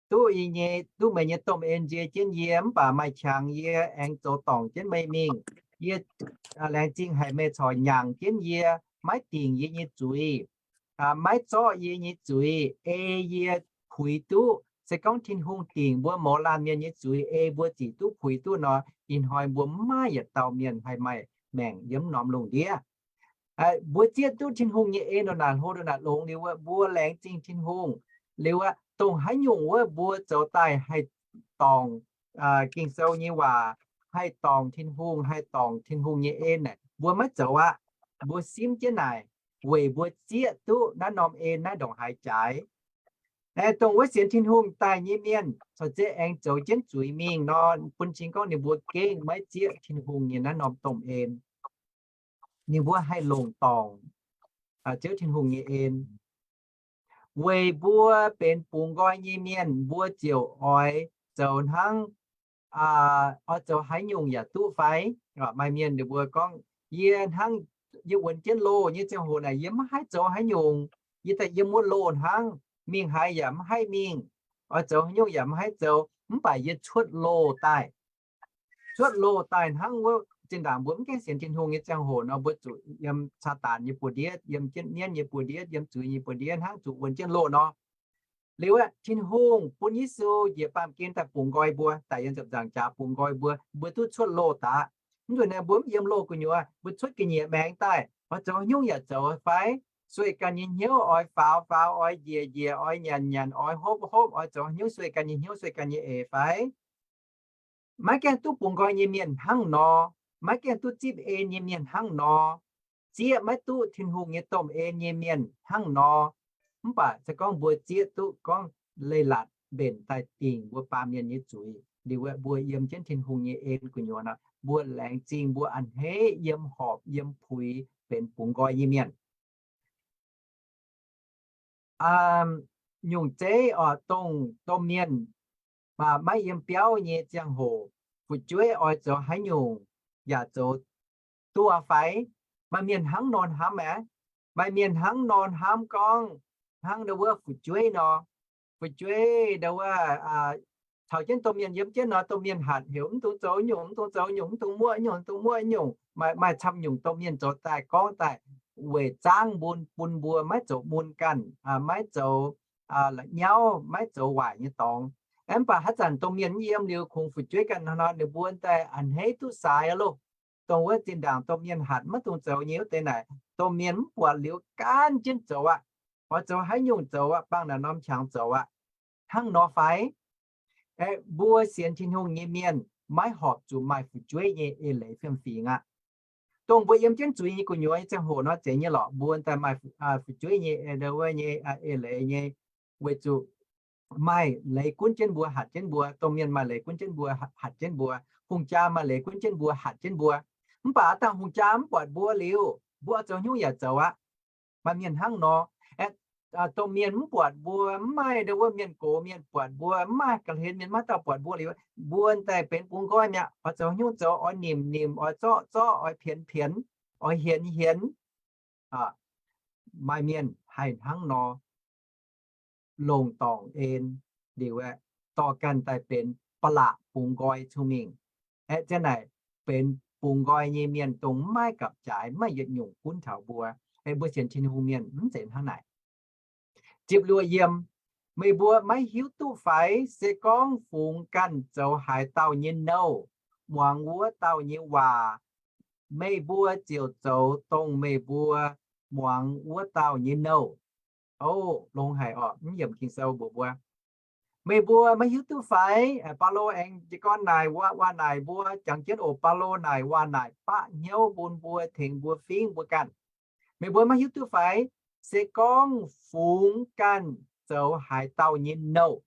duqv yie nyei, duqv meih nyei domh en nzie jienv yie, mv baac maaih qangx yie aengx zoux dorngc jienv meih mingh. Yie laengz zingh haic meih corc nyaangc jienv yie, maiv dingc yie nyei zuiz, maiv zorqv yie nyei zuiz, ei yie puix duqv. Se gorngv Tin-Hungh dingc mbuo mouz laanh mienh nyei zuiz, ei mbuo zic duqv puix duqv nor, ih hnoi mbuo maiv maaih yietc dauh mienh haih maaih maengc yiem norm lungh ndiev. Mbuo zieqv duqv Tin-Hungh nyei en ndongc naaic hlo ndongc naaic longx liuz wuov, mbuo laengz zingh Tin-Hungh. Liuz aqv, dongh haaix nyungc wuov mbuo zoux daaih haih dorngc Ging-Sou nyei waac, haih dorngc Tin-Hungh, haih dorngc Tin-Hungh nyei en naaic, mbuo maiv zoux aqv. Mbuo simv jienv naaic weic mbuo zieqv duqv naaiv norm en naaiv ndongc haaix jaaix. Aeqv, dongh wuov sienx Tin-Hungh daaih nyei mienh corc zeiz aengx zoux jienv zuiz mingh nor, bun cing gorngv ninh mbuo gengh maiv zieqv Tin-Hungh nyei naaiv norm domh en. Ninh mbuo haih longc dorngc Ziouv Tin-Hungh nyei en. Weic mbuo benx bungx nqoi nyei mienh, mbuo ziouc oix zoux hnangv, oix zoux haaix nyungc yaac duqv fai? Maaih mienh ninh mbuo gorngv, yie hnangv, yie wuonx jienv loh nyei ziangh hoc naaic, yie maiv haih zoux haaix nyungc. Yie daaih yiem wuov loh hnangv, mingh haaix yaac maiv haih mingh, oix zoux haaix nyungc yaac maiv haih zoux. Mv baac yie cuotv loh daaih, cuotv loh daaih hnangv wuov zinh ndaangc mbuo mv gaengh sienx Tin-Hungh nyei ziangh hoc nor, mbuo zuqc yiem Saadaan nyei buoz-ndiev, yiem jienv mienv nyei buoz-ndiev, yiem zuiz nyei buoz-ndiev hnangv zuqc wuonx jienv loh nor. Liuz aeqv, Tin-Hungh bun Yesu njiec baamh gen daaih bungx nqoi mbuo, daic yiem ziepc nzaangc jaax bungx nqoi mbuo, mbuo duqv cuotv loh daaih. Mv nzunc naaiv mbuo mv yiem loh gu'nyuoz, mbuo cuotv ga'nyiec maengx daaih, oix zoux haaix nyungc yaac zoux fai? Sueih ganh nyei hnyouv oix faaux, faaux, oix njiec, njiec, oix nyanc, nyanc, oix hopv, hopv, oix zoux haaix nyungc sueih ganh nyei hnyouv, sueih ganh nyei eix fai? Maiv gaengh duqv bungx nqoi nyei mienh hnangv nor, maiv gaengh duqv zipv en nyei mienh hnangv nor, zieqv maiv duqv Tin-Hungh nyei domh en nyei mienh hnangv nor. Mv baac se gorngv mbuo zieqv duqv gorngv leiz-latc mbenc daaih dingc mbuo baamh mienh nyei zuiz liuz, mbuo yiem jienv Tin-Hungh nyei en gu'nyuoz nor, mbuo laengz zingh mbuo a'hneiv yiem horpc yiem puix benx bungx nqoi nyei mienh. Nyungc zeiv oc, dongh domh mienh maiv yiem biauv nyei ziangh hoc, fu'jueiv oix zoux haaix nyungc yaac zoux duqv fai? Maaih mienh hnangv nor hnamv aqv. Maaih mienh hnangv nor hnamv gorngv, hnangv ndau wuov fu'jueiv nor, fu'jueiv ndau wuov caux jienv domh mienh yiem jienv nor, domh mienh hatc heuc mv dungx zoux nyungc, mv dungx zoux nyungc, mv dungx muoqv nyungc, mv dungx muoqv nyungc. Maaih, maaih camv nyungc domh mienh zoux daaih gorngv daaih weic zaangv mun bun mbuo maiv zoux mun ganh, maiv zoux la'nyauv, maiv zoux waaic nyei dorngx. Mv baac haaix zanc domh mienh mv yiem liuz, kungx fu'jueiv ganh nor, ninh mbuo daaih a'hneiv duqv saaix loh. Dongh wuov zinh ndaangc domh mienh hatc maiv dungx zoux nyei wuov deix naaic, domh mienh mv buatc liuz gaanv jienv zoux aqv. Oix zoux haaix nyungc zoux aqv, bangh naaic norm qangx zoux aqv. Hnangv nor fai? Aeqv, mbuo sienx Tin-Hungh nyei mienh maiv horpc zuqc maaih fu'jueiv nyei eix leiz fiem-fingx aqv. Dongh mbuo yiem jienv zuiz nyei gu'nyuoz nyei ziangh hoc nor, zeiz nyei lorqc, mbuo daaih maaih fu'jueiv nyei, nyei eix leiz nyei, weic zuqc maaih leiz gunv jienv mbuo, hatc jienv mbuo. Domh mienh maaih leiz gunv jienv mbuo, hatc jienv mbuo. Hungh jaa maaih leiz gunv jienv mbuo, hatc jienv mbuo. Mv baac dangh hungh jaa mv buatc mbuo liuz, mbuo zoux haaix nyungc yaac zoux aqv. Maaih mienh hnangv nor. Aeqv, dongh mienh mv buatc mbuo, mv maaih ndau wuov mienh gox mienh buatc mbuo, mv maaih ga'hlen mienh maaih dauh buatc mbuo liuz, mbuo daaih benx bungx nqoi mi'aqv. Oix zoux nyungc zoux, oix nimc nimc, oix zorqv zorqv, oix pienx pienx, oix hienx hienx. Maaih mienh haih hnangv nor longc dorngc en liuz aeqv, dorh ganh daaih benx ba'laqc bungx nqoi cong-mengh. Aeqv, ziang naaic benx bungx nqoi nyei mienh dongh mv maaih gapv-jaaix, mv maaih yietc nyungc gunv taux mbuo. Aeqv, mbuo sienx Tin-Hungh mienh mv zeiz hnangv naaic. Ziepc luoqc yiem, meih mbuo maiv hiuv duqv fai? Se gorngv fungx ganh zoux haaix dauh nyei nouh, muangx wuov dauh nyei waac, meih mbuo ziouc zoux dongh meih mbuo muangx wuov dauh nyei nouh. O, longx haic oc. Mv yiemc Ging-Sou mbuox mbuo, meih mbuo maiv hiuv duqv fai? Baulo aengx jiez gorn naaic waac naaic mbuo, jangx jienv oc. Baulo naaic waac naaic baqv hnyouv bun mbuo, tengx mbuo fingx mbuo ganh. Meih mbuo maiv hiuv duqv fai? Se gorngv fungx ganh zoux haaix dauh nyei nouh,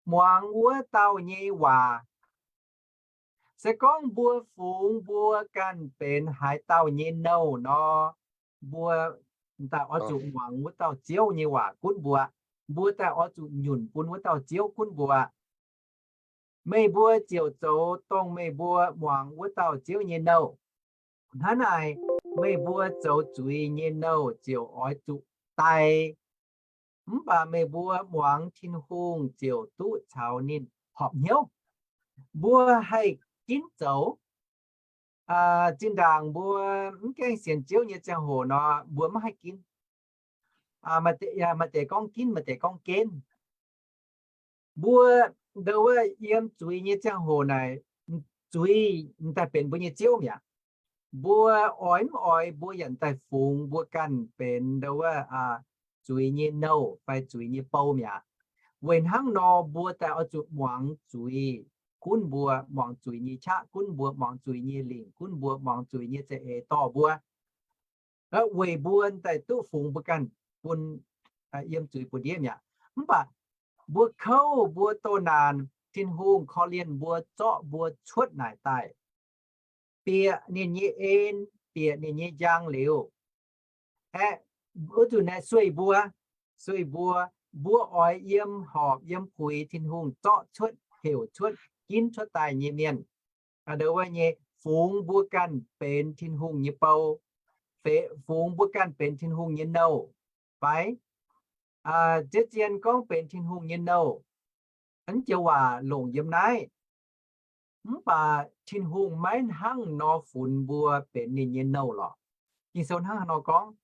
muangx wuov dauh nyei waac. Se gorngv mbuo fungx mbuo ganh benx haaix dauh nyei nouh nor, mbuo daaih oix zuqc muangx wuov dauh Ziouv nyei waac gunv mbuo. Mbuo daaih oix zuqc nyunc bun wuov dauh Ziouv gunv mbuo. Meih mbuo ziouc zoux dongh meih mbuo muangx wuov dauh Ziouv nyei nouh. Hnangv naaic, meih mbuo zoux zuiz nyei nouh ziouc oix zuqc daic. Mv baac meih mbuo muangx Tin-Hungh ziouc duqv caux ninh horpc hnyouv. Mbuo haih ginv zoux. Zinh ndaangc mbuo mv gaengh sienx Ziouv nyei ziangh hoc nor, mbuo maiv haih ginv. Maaih deix gorngv ginv, maaih deix gorngv genv. Mbuo ndau wuov yiem zuiz nyei ziangh hoc naaic, zuiz m'daaih benx mbuo nyei ziouv mi'aqv. Mbuo oix mv oix, mbuo yaac m'daaih fungx mbuo ganh benx ndau wuov zuiz nyei nouh fai zuiz nyei bou mi'aqv. Weic hnangv nor, mbuo daaih oix zuqc muangx zuiz gunv mbuo, muangx zuiz nyei qaqv gunv mbuo, muangx zuiz nyei lingc gunv mbuo, muangx zuiz nyei za'eix dorh mbuo, weic mbuo daaih duqv fungx mbuo ganh bun yiem zuiz bun ndiev mi'aqv. Mv baac mbuo kouv, mbuo doh naanc, Tin-Hungh korv-lienh mbuo, zorqv mbuo cuotv naaic daaih, bieqc ninh nyei en, bieqc ninh nyei njang liuz, aeqv, wuov zuqc naaic sueih mbuo, sueih mbuo, mbuo oix yiem horpc yiem puix Tin-Hungh zorqv cuotv, heuc cuotv, ginv cuotv daaih nyei mienh. Ndau wuov nyei fungx mbuo ganh benx Tin-Hungh nyei bou, fungx mbuo ganh benx Tin-Hungh nyei nouh fai? Ziouc zien gorngv benx Tin-Hungh nyei nouh, mv joux waac longc yiem naaiv. Mv baac Tin-Hungh maiv hnangv nor funx mbuo benx ninh nyei nouh lorqc. Ging-Sou hnangv haaix nor gorngv?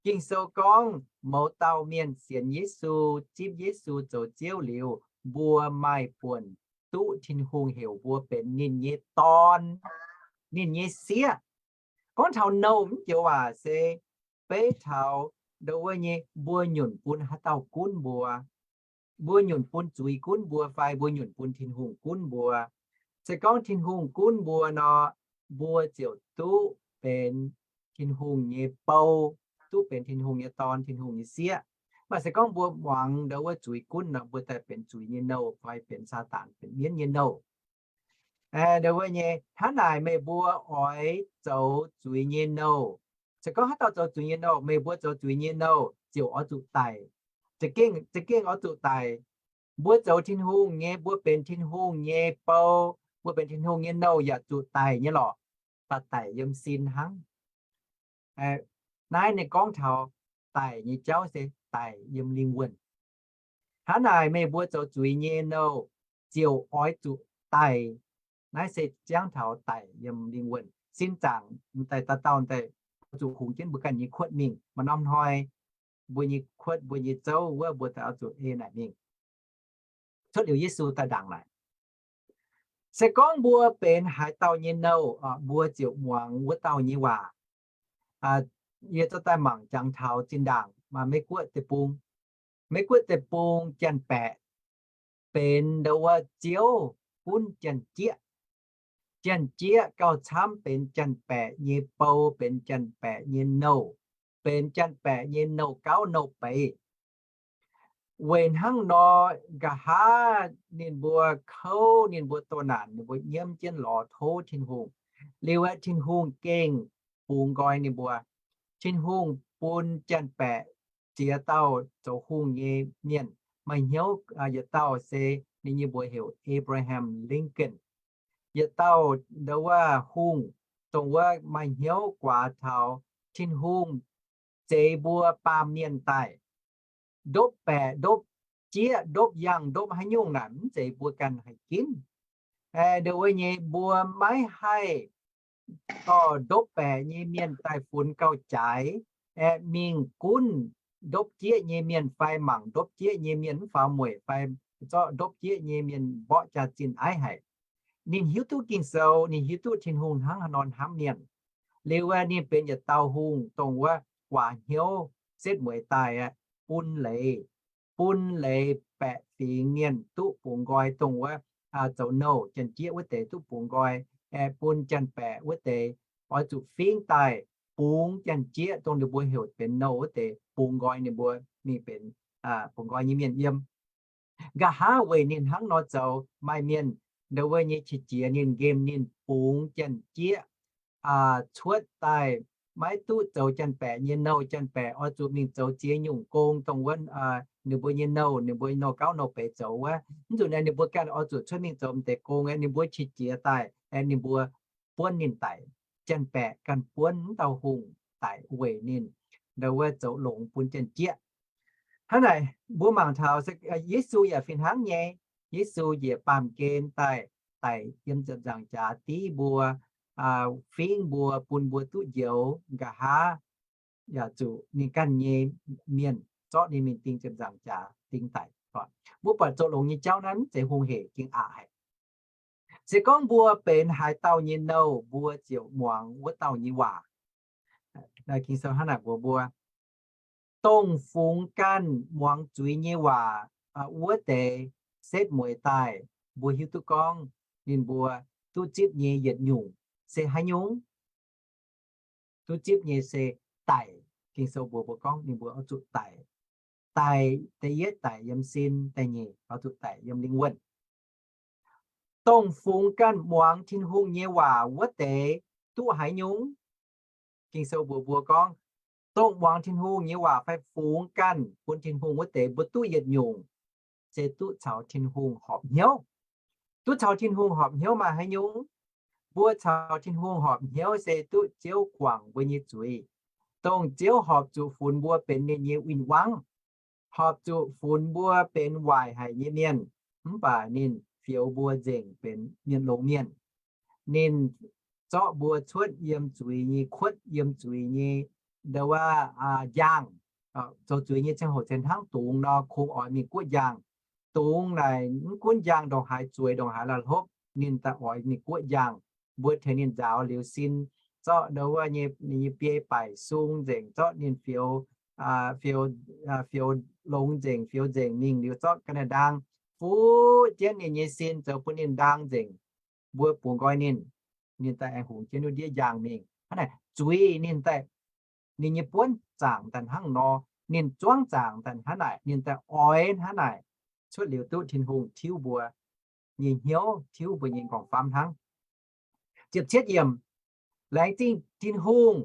Ging-Sou gorngv mouz dauh mienh sienx Yesu, zipv Yesu zoux Ziouv liuz, mbuo maaih buonc duqv Tin-Hungh heuc mbuo benx ninh nyei dorn, ninh nyei sieqv. Gorngv taux nouh mv joux waac se beiv taux ndau wuov nyei mbuo nyunc bun haaix dauh gunv mbuo. Mbuo nyunc bun zuiz gunv mbuo fai mbuo nyunc bun Tin-Hungh gunv mbuo? Se gorngv Tin-Hungh gunv mbuo nor, mbuo ziouc duqv benx Tin-Hungh nyei bou, duqv benx Tin-Hungh nyei dorn, Tin-Hungh nyei sieqv. Mv baac se gorngv mbuo muangx ndau wuov zuiz gunv nor, mbuo daaih benx zuiz nyei nouh fai benx Saadaan, benx mienv nyei nouh. Ndau wuov nyei hnangv naaic meih mbuo oix zoux zuiz nyei nouh. Se gorngv haaix dauh zoux zuiz nyei nouh, meih mbuo zoux zuiz nyei nouh ziouc oix zuqc daic. Za'gengh, za'gengh oix zuqc daic. Mbuo zoux Tin-Hungh nyei, mbuo benx Tin-Hungh nyei bou, mbuo benx Tin-Hungh nyei nouh yaac zuqc daic nyei lorqc. Baac daic yiem sin hnangv. Naaiv ninh gorngv taux daic nyei jauv se daic yiem lingh wuonh. Hnangv naaic meih mbuo zoux zuiz nyei nouh ziouc oix zuqc daic. Naaiv se jangv taux daic yiem lingh wuonh. Sin zaangc daaih dauh dauh daaih oix zuqc kungx jienv mbuo ganh nyei kuotv mingh. Maaih norm hnoi mbuo nyei kuotv, mbuo nyei zouv wuov mbuo daaih oix zuqc ei naaic mingh. Cuotv liuz Yesu daaih ndaangc naaic, se gorngv mbuo benx haaix dauh nyei nouh, mbuo ziouc muangx wuov dauh nyei waac. Yie zorqv daaih mangc jangx taux zinh ndaangc maaih Meiv Guoqv deic-bung. Meiv Guoqv deic-bung janx-baeqc benx ndau wuov ziouv gunv janx-jieqv. Janx-jieqv gauh camv benx janx-baeqc nyei bou, benx janx-baeqc nyei nouh, benx janx-baeqc nyei nouh gauv nouh beiz. Weic hnangv nor, nqa'haav ninh mbuo kouv, ninh mbuo doh naanc, ninh mbuo nyiemv jienv lorz tov Tin-Hungh. Liuz aeqv, Tin-Hungh gengh bungx nqoi ninh mbuo. Tin-Hungh bun janx-baeqc ziex dauh zoux hungh nyei mienh. Maaih hnyouv yietc dauh se ninh nyei mbuox heuc Abraham Lincoln. Yietc dauh ndo wuov hungh, dongh wuov maaih hnyouv guaax taux Tin-Hungh zeix mbuo baamh mienh daaih, ndopv baeqc, ndopv jieqv, ndopv yangh, ndopv haaix nyungc naaic mv zeiz mbuo ganh haih ginv. Ndo wuov nyei mbuo maiv haih dorh ndopv baeqc nyei mienh daaih funx gauh jaaix, aeqv, mingh gunv ndopv jieqv nyei mienh fai mangc ndopv jieqv nyei mienh mv faaux mueic fai zorqv ndopv jieqv nyei mienh mborqv jaax-zinh aiv haic. Ninh hiuv duqv Ging-Sou, ninh hiuv duqv Tin-Hungh hnangv haaix nor hnamv mienh. Liuz aeqv, ninh benx yietc dauh hungh dongh wuov guaax hnyouv setv mueiz daaih aeqv, bun leiz, bun leiz baeqc fingx mienh duqv bungx nqoi, dongh wuov zoux nouh janx-jieqv wuov deix duqv bungx nqoi, aeqv, bun janx-baeqc wuov deix oix zuqc fingx daaih bungx janx-jieqv, dongh ninh mbuo heuc benx nouh wuov deix, bungx nqoi ninh mbuo mingh benx bungx nqoi nyei mienh yiem. Nqa'haav weic ninh hnangv nor zoux, maaih mienh ndo wuov nyei qiex jiez ninh, nqemh ninh bungx janx-jieqv cuotv daaih, maiv duqv zoux janx-baeqc nyei nouh. Janx-baeqc oix zuqc mingh zoux ziex nyungc gong, dongh wuov ninh mbuo nyei nouh, ninh mbuo nouh gauv nouh beix zoux wuov. Mv zuqc naaic ninh mbuo ganh oix zuqc cuotv mingh zoux m'deix gong. Ninh mbuo qiex jiez daaih, ninh mbuo buonv ninh daic. Janx-baeqc ganh buonv wuov dauh hungh daic weic ninh ndo wuov zoux longx bun janx-jieqv. Hnangv naaic mbuo mangc taux Yesu yaac fih hnangv nyei. Yesu njiec baamh gen daaih, daic yiem ziepc nzaangc jaax div mbuo, fingx mbuo, bun mbuo duqv njoux. Nqa'haav yaac zuqc ninh ganh nyei mienh zorqv ninh mingh ding ziepc nzaangc jaax ding daic. Mbuo buatc zoux longx nyei jauv naaiv mv zeiz hungh hec, gengh aqc haic. Se gorngv mbuo benx haaix dauh nyei nouh, mbuo ziouc muangx wuov dauh nyei waac. Ging-Sou hnangv naaic mbuox mbuo, dongh fungx ganh muangx zuiz nyei waac wuov deix setv mueiz daaih, mbuo hiuv duqv gorngv ninh mbuo duqv zipv nyei yietc nyungc se haaix nyungc? Duqv zipv nyei se daic. Ging-Sou mbuox mbuo gorngv ninh mbuo oix zuqc daic. Daic, da'yietv daic yiem sin, da'nyeic oix zuqc daic yiem lingh wuonh. Dongh fungx ganh muangx Tin-Hungh nyei waac wuov deix duqv haaix nyungc? Ging-Sou mbuox mbuo gorngv, dongh muangx Tin-Hungh nyei waac fai fungx ganh bun Tin-Hungh wuov deix mbuo duqv yietc nyungc, se duqv caux Tin-Hungh horpc hnyouv. Duqv caux Tin-Hungh horpc hnyouv maaih haaix nyungc? Mbuo caux Tin-Hungh horpc hnyouv se duqv Ziouv guangc mbuo nyei zuiz. Dongh Ziouv horpc zuqc funx mbuo benx ninh nyei win-wangv, horpc zuqc funx mbuo benx waaic haic nyei mienh, mv baac ninh fioux mbuo nzengc benx mienh longx mienh. Ninh zorqv mbuo cuotv yiem zuiz nyei kuotv, yiem zuiz nyei ndo wuov njang. Zoux zuiz nyei ziangh hoc se hnangv dungz nor, kungx oix mingh guoqv njang. Dungz naaic mv gunv njang ndongc haaix zueiz, ndongc haaix la'hlopv, ninh daaih oix mingh guoqv njang. Mbuo tengx ninh nzaaux liuz sin, zorqv ndo wuov nyei, ninh nyei biei baaic sung nzengc, zorqv ninh fioux, fioux, fioux longx nzengc, fioux nzengc mingh liuz zorqv ga'naaiv-ndaang fuqv jienv ninh nyei sin zoux bun ninh ndaang nzengc. Mbuo bungx nqoi ninh, ninh daaih aengx hungx jienv wuov ndiev njang mingh. Hnangv naaic zuiz ninh daaih, ninh nyei buonv zaangc daaih hnangv nor, ninh zuangv zaangc daaih hnangv naaic, ninh daaih oix hnangv naaic, cuotv liuz duqv Tin-Hungh tiuv mbuo nyei hnyouv, tiuv mbuo nyei nqorngv-famv hnangv. Ziepc cietv yiemc, laengz zingh Tin-Hungh,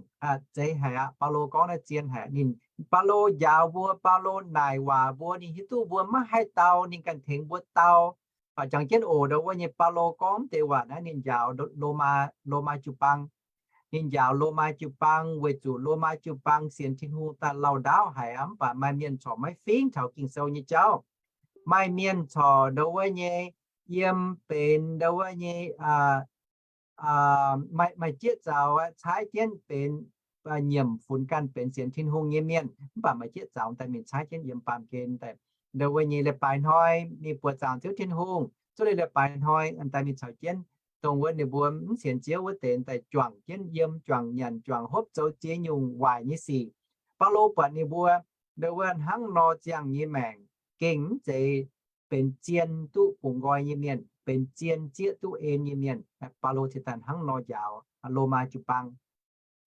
zeiz haic aqv. Baulo gorngv naaiv zien haic. Ninh, Baulo njaaux mbuo, Baulo naaic waac mbuo, ninh hiuv duqv mbuo maiv haih dau, ninh ganh tengx mbuo dau. Jangx jienv oc, ndo wuov nyei Baulo gorngv deix waac naaiv ninh njaaux Lomaa, Lomaa jiu-baang. Ninh njaaux Lomaa jiu-baang weic zuqc Lomaa jiu-baang sienx Tin-Hungh daaih lauh ndaauv haic aqv, mv baac maaih mienh corc maiv fingx taux Ging-Sou nyei jauv. Maaih mienh corc ndo wuov nyei yiem benx ndo wuov nyei maaih, maaih jieqv zaux caaiv jienv benx, nyiemc funx ganh benx sienx Tin-Hungh nyei mienh, mv baac maaih jieqv zaux daaih mingh caaiv jienv yiem baamh gen daaih. Ndo wuov nyei leiz-baaix hnoi mingh buoqc zaangc Ziouv Tin-Hungh, zuov liuz leiz-baaix hnoi daaih mingh caux jienv dongh wuov ninh mbuo mv sienx Ziouv wuov deix daaih juangc jienv yiem, juangc nyanc, juangc hopv, zoux ziex nyungc waaic nyei sic. Baulo buatc ninh mbuo ndo wuov hnangv nor ziangh nyei maengc, gengh mv zeiz benx zien duqv bungx nqoi nyei mienh, benx zien zieqv duqv en nyei mienh. Baulo cingx daaih hnangv nor njaaux Lomaa jiu-baang.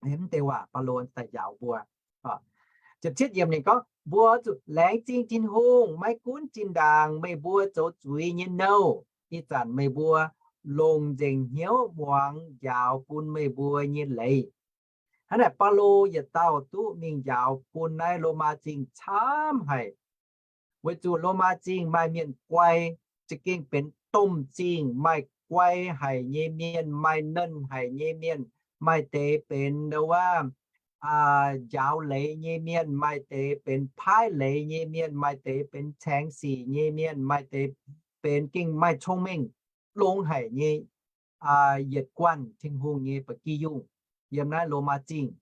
Mv deix waac Baulo daaih njaaux mbuo. Ziepc cietv yiemc ninh gorngv, mbuo zuqc laengz zingh Tin-Hungh, maiv gunv zinh ndaangc meih mbuo zoux zuiz nyei nouh, ih zanc meih mbuo longc nzengc hnyouv muangx njaaux bun meih mbuo nyei leiz. Hnangv naaic Baulo yietc dauh duqv mingh njaaux bun naaiv Lomaa Zingh camv haic. Weic zuqc Lomaa Zingh maaih mienh guai, za'gengh benx domh zingh, maaih guai haic nyei mienh, maaih nernh haic nyei mienh, maaih deix benx ndo wuov njaaux leiz nyei mienh, maaih deix benx paaiv leiz nyei mienh, maaih deix benx caengx sic nyei mienh, maaih deix benx gengh maaih cong-mengh longx haic nyei yietc guanh Tin-Hungh nyei ba'gi yungh yiem naaiv Lomaa Zingh.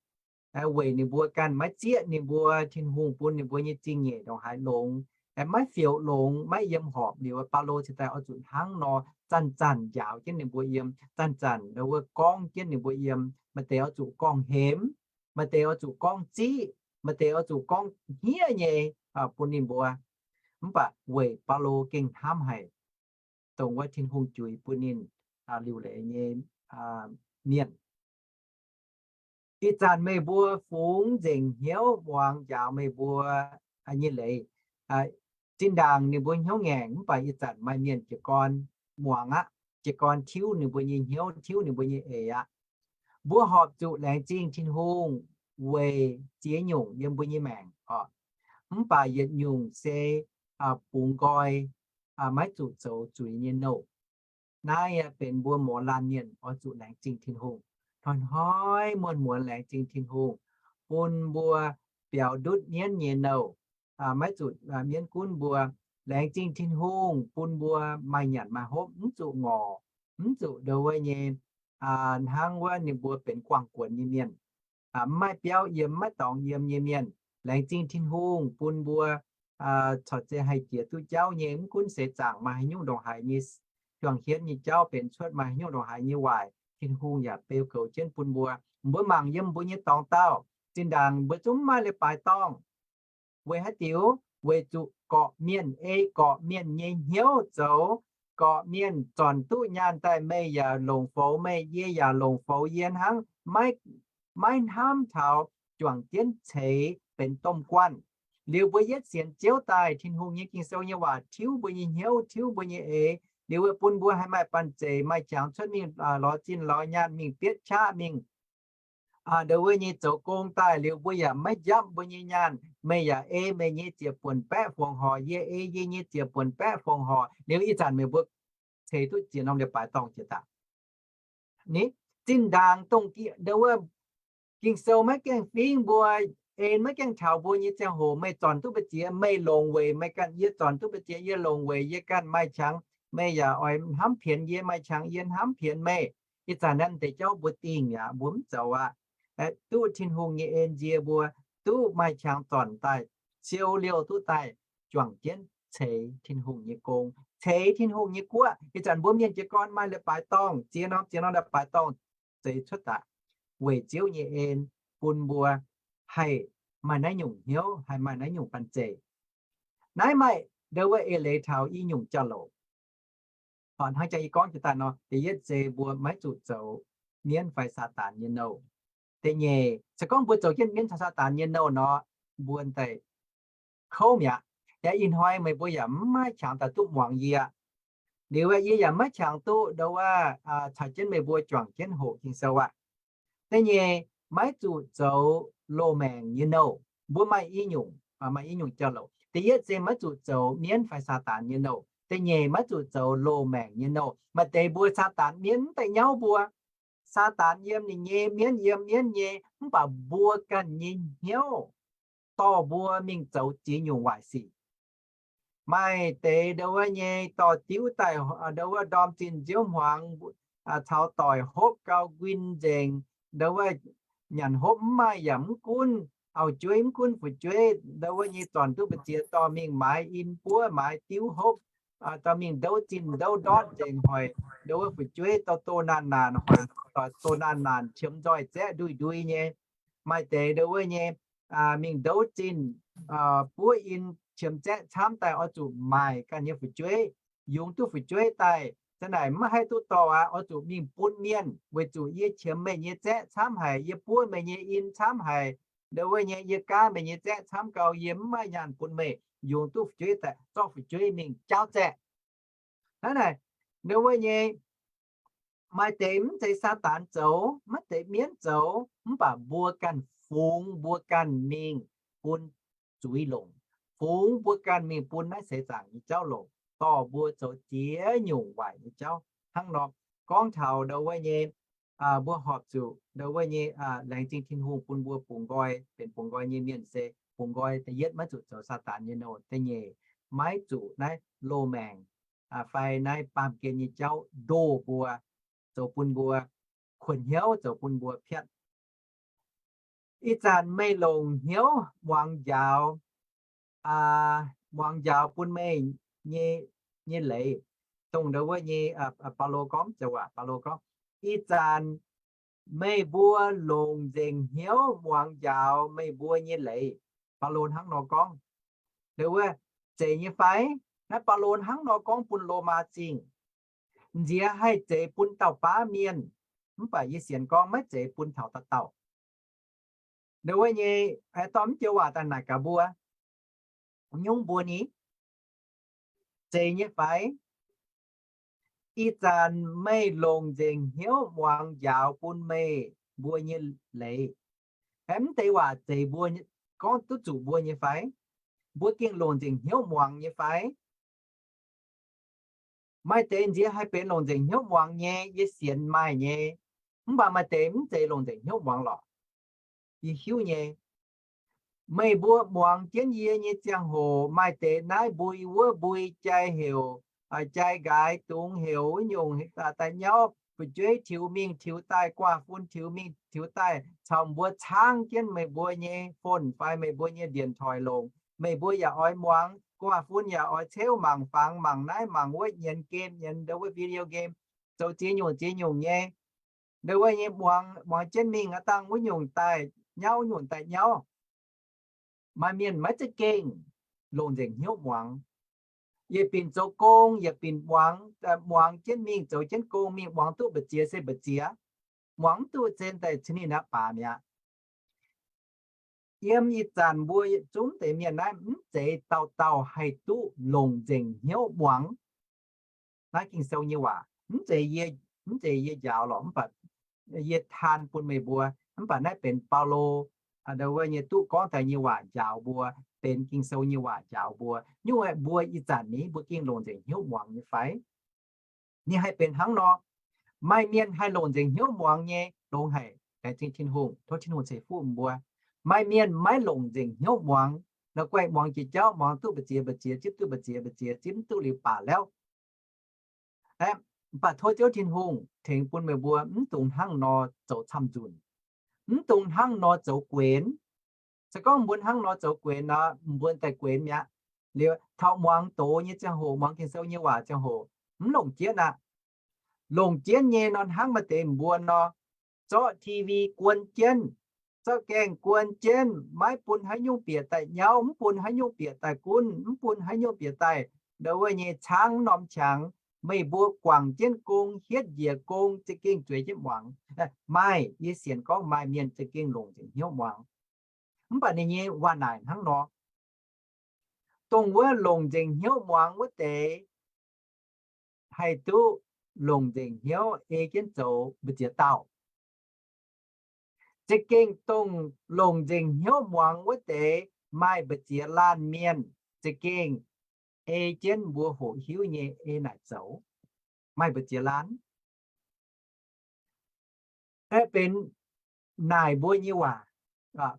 Weic ninh mbuo ganh maiv zieqv ninh mbuo Tin-Hungh bun ninh mbuo nyei zingh nyeic ndongc haaix longx, maiv fioux longx, maiv yiem horpc liuz, Baulo cingx daaih oix zuqc hnangv nor zanc-zanc njaaux jienv ninh mbuo yiem, zanc-zanc ndo wuov gorngv jienv ninh mbuo yiem. Maaih deix oix zuqc gorngv hemx, maaih deix oix zuqc gorngv ziqv, maaih deix oix zuqc gorngv hniev nyei bun ninh mbuo. Mv baac weic Baulo gengh hnamv haic dongh wuov Tin-Hungh juix bun ninh liuc leiz nyei mienh. Ih zanc meih mbuo fungx nzengc hnyouv muangx njaaux meih mbuo nyei leiz. Zinh ndaangc ninh mbuo hnyouv ngaengc, mv baac ih zanc maaih mienh jiez gorn muangx aqv, jiez gorn tiuv ninh mbuo nyei hnyouv, tiuv ninh mbuo nyei eix aqv. Mbuo horpc zuqc laengz zingh Tin-Hungh weic ziex nyungc yiem mbuo nyei maengc oc. Mv baac yietc nyungc se bungx nqoi, maiv zuqc zoux zuiz nyei nouh. Naaiv benx mbuo mouz laanh mienh oix zuqc laengz zingh Tin-Hungh. Hnoi-hnoi muonz-muonz laengz zingh Tin-Hungh bun mbuo biaux ndutv mienv nyei nouh. Maiv zuqc mienv gunv mbuo. Laengz zingh Tin-Hungh bun mbuo maaih nyanc maaih hopv, mv zuqc ngorc, mv zuqc ndo wuov nyei hnangv wuov ninh mbuo benx guangc guonx nyei mienh, mv maaih biauv yiem, mv maaih dorngx yiem nyei mienh. Laengz zingh Tin-Hungh bun mbuo corc zeiz haih jiex duqv jauv nyei. Mv gunv seix zaangc maaih haaix nyungc ndongc haaix nyei juang-hienv nyei jauv benx cuotv, maaih haaix nyungc ndongc haaix nyei waaic, Tin-Hungh yaac beu goux jienv bun mbuo. Mbuo mangc yiem mbuo nyei dorngx daauh, zinh ndaangc mbuo zungv mv maaih leiz-baaix dorngh. Weic haaix diuc? Weic zuqc gorqv-mienh ei gorqv-mienh nyei hnyouv zoux. Gorqv-mienh zornc duqv nyaanh daaih, meih yaac longc foux meih, yie yaac longc foux yie hnangv, maiv hnamv taux juangc jienv ceix benx domh guanh. Liuz mbuo yietv sienx Ziouv daaih, Tin-Hungh nyei Ging-Sou nyei waac tiuv mbuo nyei hnyouv, tiuv mbuo nyei eix, liuz bun mbuo haih maaih banh zeic, maaih qangx cuotv mingh lorz zinh lorz nyaanh, mingh bietv qaqv mingh ndo wuov nyei zoux gong daaih, liuz mbuo yaac maiv njapv mbuo nyei nyaanh. Meih yaac ei meih nyei ziepc buonc baeqv fongc horc, yie ei yie nyei ziepc buonc baeqv fongc horc. Liuz ih zanc meih mbuo ceix duqv ziex norm leiz-baaix dorngh jiex daaih. Ni, zinh ndaangc dongh ndo wuov Ging-Sou maiv gaengh fingx mbuo, en maiv gaengh taux mbuo nyei ziangh hoc, meih zornc duqv mbu'ziex, meih longc weic meih ganh, yie zornc duqv mbu'ziex, yie longc weic yie ganh, maaih qangx meih yaac oix hnamv pienx yie, maaih qangx yie hnamv pienx meih. Ih zanc naaiv deix jauv mbuo dingh mi'aqv, mbuo mv zoux aqv. Duqv Tin-Hungh nyei en nzie mbuo, duqv maaih qangx zornc daaih, siou liouh duqv daaih, juangc jienv ceix Tin-Hungh nyei gong, ceix Tin-Hungh nyei guoqv. Ih zanc mbuo mienh jiez gorn maaih leiz-baaix dorngh, ziex norm ziex norm leiz-baaix dorngh zeix cuotv daaih, weic Ziouv nyei en bun mbuo haih maaih naaiv nyungc hnyouv, haih maaih naaiv nyungc banh zeic. Naaiv maaih ndo wuov eix leiz taux i nyungc jauv-louc. Hnangv jang yie gorngv jiex daaih nor, da'yietv se mbuo maiv zuqc zoux mienv fai Saadaan nyei nouh. Da'nyeic, se gorngv mbuo zoux jienv mienv fai Saadaan nyei nouh nor, mbuo daaih kouv mi'aqv. Yaac ih hnoi meih mbuo yaac mv maaih qangx daaih duqv muangx yie. Liuz yie yaac maiv qangx duqv ndo wuov caux jienv meih mbuo juangc jienv hoqc Ging-Sou aqv. Da'nyeic, maiv zuqc zoux loz-maengc nyei nouh. Mbuo maaih i nyungc, maaih i nyungc jauv-louc. Da'yietv se maiv zuqc zoux mienv fai Saadaan nyei nouh. Da'nyeic, maiv zuqc zoux loz-maengc nyei nouh. Maaih deix mbuo Saadaan mienv mv daaih nyauv mbuo. Saadaan yiem ninh nyei, mienv yiem mienv nyei, mv baac mbuo ganh nyei hnyouv dorh mbuo mingh zoux ziex nyungc waaic sic. Maaih deix ndo wuov nyei dorh diuv daaih, ndo wuov ndorm zinh nziouv hmuangx caux doic hopv gau nquin nzengc, ndo wuov nyanc hopv mv maaih yaac mv gunv, auv-jueiv mv gunv fu'jueiv, ndo wuov nyei zornc duqv mbu'ziex dorh mingh maaiz in buov, maaiz diuv hopv, dorh mingh ndouv zinh ndouv ndortv nzengc, hoic ndo wuov fu'jueiv dorh doh naanc naanc, hoic doic doh naanc naanc, qiemx nzoih zaeqv ndui-ndui nyei. Maaih deix ndo wuov nyei mingh ndouv zinh, buov in, qiemx zaeqv camv daaih oix zuqc maaic ganh nyei fu'jueiv, yungz duqv fu'jueiv daaih. Za'naaic maiv haih duqv dorh aqv, oix zuqc mingh bun mienh, weic zuqc yie qiemx meih nyei zaeqv camv haic, yie buov meih nyei in camv haic, ndo wuov nyei yie gaav meih nyei zaeqv camv gau, yie mv maaih nyaanh bun meih, yungz duqv fu'jueiv daaih zorqv fu'jueiv mingh jaauv zaeqv. Hnangv naaic, ndo wuov nyei Maaih deix mv zeiz Saadaan zoux, maiv zeiz mienv zoux, mv baac mbuo ganh fungx mbuo ganh mingh bun zuiz longc, fungx mbuo ganh mingh bun naaiv seix zaangc nyei jauv longc, dorh mbuo zoux ziex nyungc waaic nyei jauv. Hnangv nor gorngv taux ndau wuov nyei, mbuo horpc zuqc ndau wuov nyei laengz zingh Tin-Hungh bun mbuo bungx nqoi, benx bungx nqoi nyei mienh se bungx nqoi da'yietv maiv zuqc zoux Saadaan nyei nouh, da'nyeic maiv zuqc naaiv loz-maengc fai naaiv baamh gen nyei jauv ndoh mbuo, zoux bun mbuo kuonx hnyouv, zoux bun mbuo piatv. Ih zanc meih longc hnyouv muangx njaaux, muangx njaaux bun meih nyei, nyei leiz. Dongh ndau wuov nyei, Baulo gorngv, zoux waac Baulo gorngv, ih zanc meih mbuo longc nzengc hnyouv muangx njaaux meih mbuo nyei leiz. Baulo hnangv nor gorngv. Ndau wuov zeiz nyei fai? Naaiv Baulo hnangv nor gorngv bun Lomaa Zingh. Nziex haih zeiz bun dauh baav mienh, mv baac yie sienx gorngv maiv zeiz bun taux dauh dauh. Ndau wuov nyei, aengx dorh mv joux waac daaih naaic gaax mbuo, nyungc mbuo ni, zeiz nyei fai? Ih zanc meih longc nzengc hnyouv muangx njaaux bun meih mbuo nyei leiz. Aeqv, mv deix waac zeiz mbuo, gorngv duqv zuqc mbuo nyei fai? Mbuo gengh longc nzengc hnyouv muangx nyei fai? Maaih deix nziex haih benx longc nzengc hnyouv muangx nyei, yie sienx maaih nyei. Mv baac maaih deix mv zeiz longc nzengc hnyouv muangx lorqc. Yie hiuv nyei. Meih mbuo muangx jienv yie nyei ziangh hoc, maaih deix naaiv mbui wuov mbui, jai heuc, jai nqaaix dungz heuc wuov nyungc, daaih nyauv fu'jueiv tiux mingh tiux daaih, guaax fun tiux mingh tiux daaih, caux mbuo caangv jienv meih mbuo nyei phone fai meih mbuo nyei điện thoại longc. Meih mbuo yaac oix muangx, guaax fun yaac oix ceuv mangc fangx, mangc naaiv mangc wuov, nyienz game, nyienz ndau wuov video game, zoux ziex nyungc ziex nyungc nyei. Ndau wuov nyei muangx, muangx jienv mingh aqv, dangh wuov nyungc daaih nyauv, wuov nyungc daaih nyauv. Maaih mienh maiv za'gengh longc nzengc hnyouv muangx. Yietc binc zoux gong, yietc binc muangx, muangx jienv mingh, zoux jienv gong mingh, muangx duqv mbu'ziex se mbu'ziex, muangx mv duqv se daaih cin ninh aqv, baac mi'aqv. Yiem ih zanc mbuo yietc zungv deix mienh naaiv mv zeiz dauh dauh haih duqv longc nzengc hnyouv muangx naaiv Ging-Sou nyei waac. Mv zeiz yie, mv zeiz yie njaaux lorqc, mv baac yie taan bun meih mbuo. Mv baac naaiv benx Baulo, ndau wuov nyei duqv gorngv daaih nyei waac njaaux mbuo, benx Ging-Sou nyei waac njaaux mbuo. Nyungc aeqv, mbuo ih zanc ni mbuo gengh longc nzengc hnyouv muangx nyei fai? Ninh haih benx hnangv nor. Maaih mienh haih longc nzengc hnyouv muangx nyei, longx haic, laengz zingh Tin-Hungh, tov Tin-Hungh ceix fuqv mbuo. Maaih mienh maiv longc nzengc hnyouv muangx, la'guaih muangx jiex jauv, muangx duqv mbu'ziex mbu'ziex, zipv duqv mbu'ziex mbu'ziex, zipv mv duqv liuz baac lauv. Aeqv, mv baac tov Ziouv Tin-Hungh tengx bun meih mbuo mv dungx hnangv nor zoux camv-nzunc, mv dungx hnangv nor zoux guenx. Se gorngv mbuo hnangv nor zoux guenx nor, mbuo daaih guenx mi'aqv. Liuz taux muangx doz nyei ziangh hoc, muangx Ging-Sou nyei waac ziangh hoc, mv longc jienv aqv. Longc jienv nyei nor hnangv maaih deix mbuo nor, zorqv T V guon jienv, zorqv gaengh guon jienv, maiv bun haaix nyungc bieqc daaih nyauv, mv bun haaix nyungc bieqc daaih gunv, mv bun haaix nyungc bieqc daaih ndau wuov nyei caangv norm qangx. Meih mbuo guangc jienv gong, hietv njiec gong, za'gengh zueiz jienv muangx. Maaih, yie sienx gorngv maaih mienh za'gengh longc nzengc hnyouv muangx. Mv baac ninh nyei waac-naaic hnangv nor, dongh wuov longc nzengc hnyouv muangx wuov deix haih duqv longc nzengc hnyouv ei jienv zoux mbu'ziex dauh. Za'gengh dongh longc nzengc hnyouv muangx wuov deix maaih mbu'ziex laanh mienh za'gengh ei jienv mbuo hoqc hiuv nyei ei naaic zoux. Maaih mbu'ziex laanh aeqv, benx naaic mbuo nyei waac,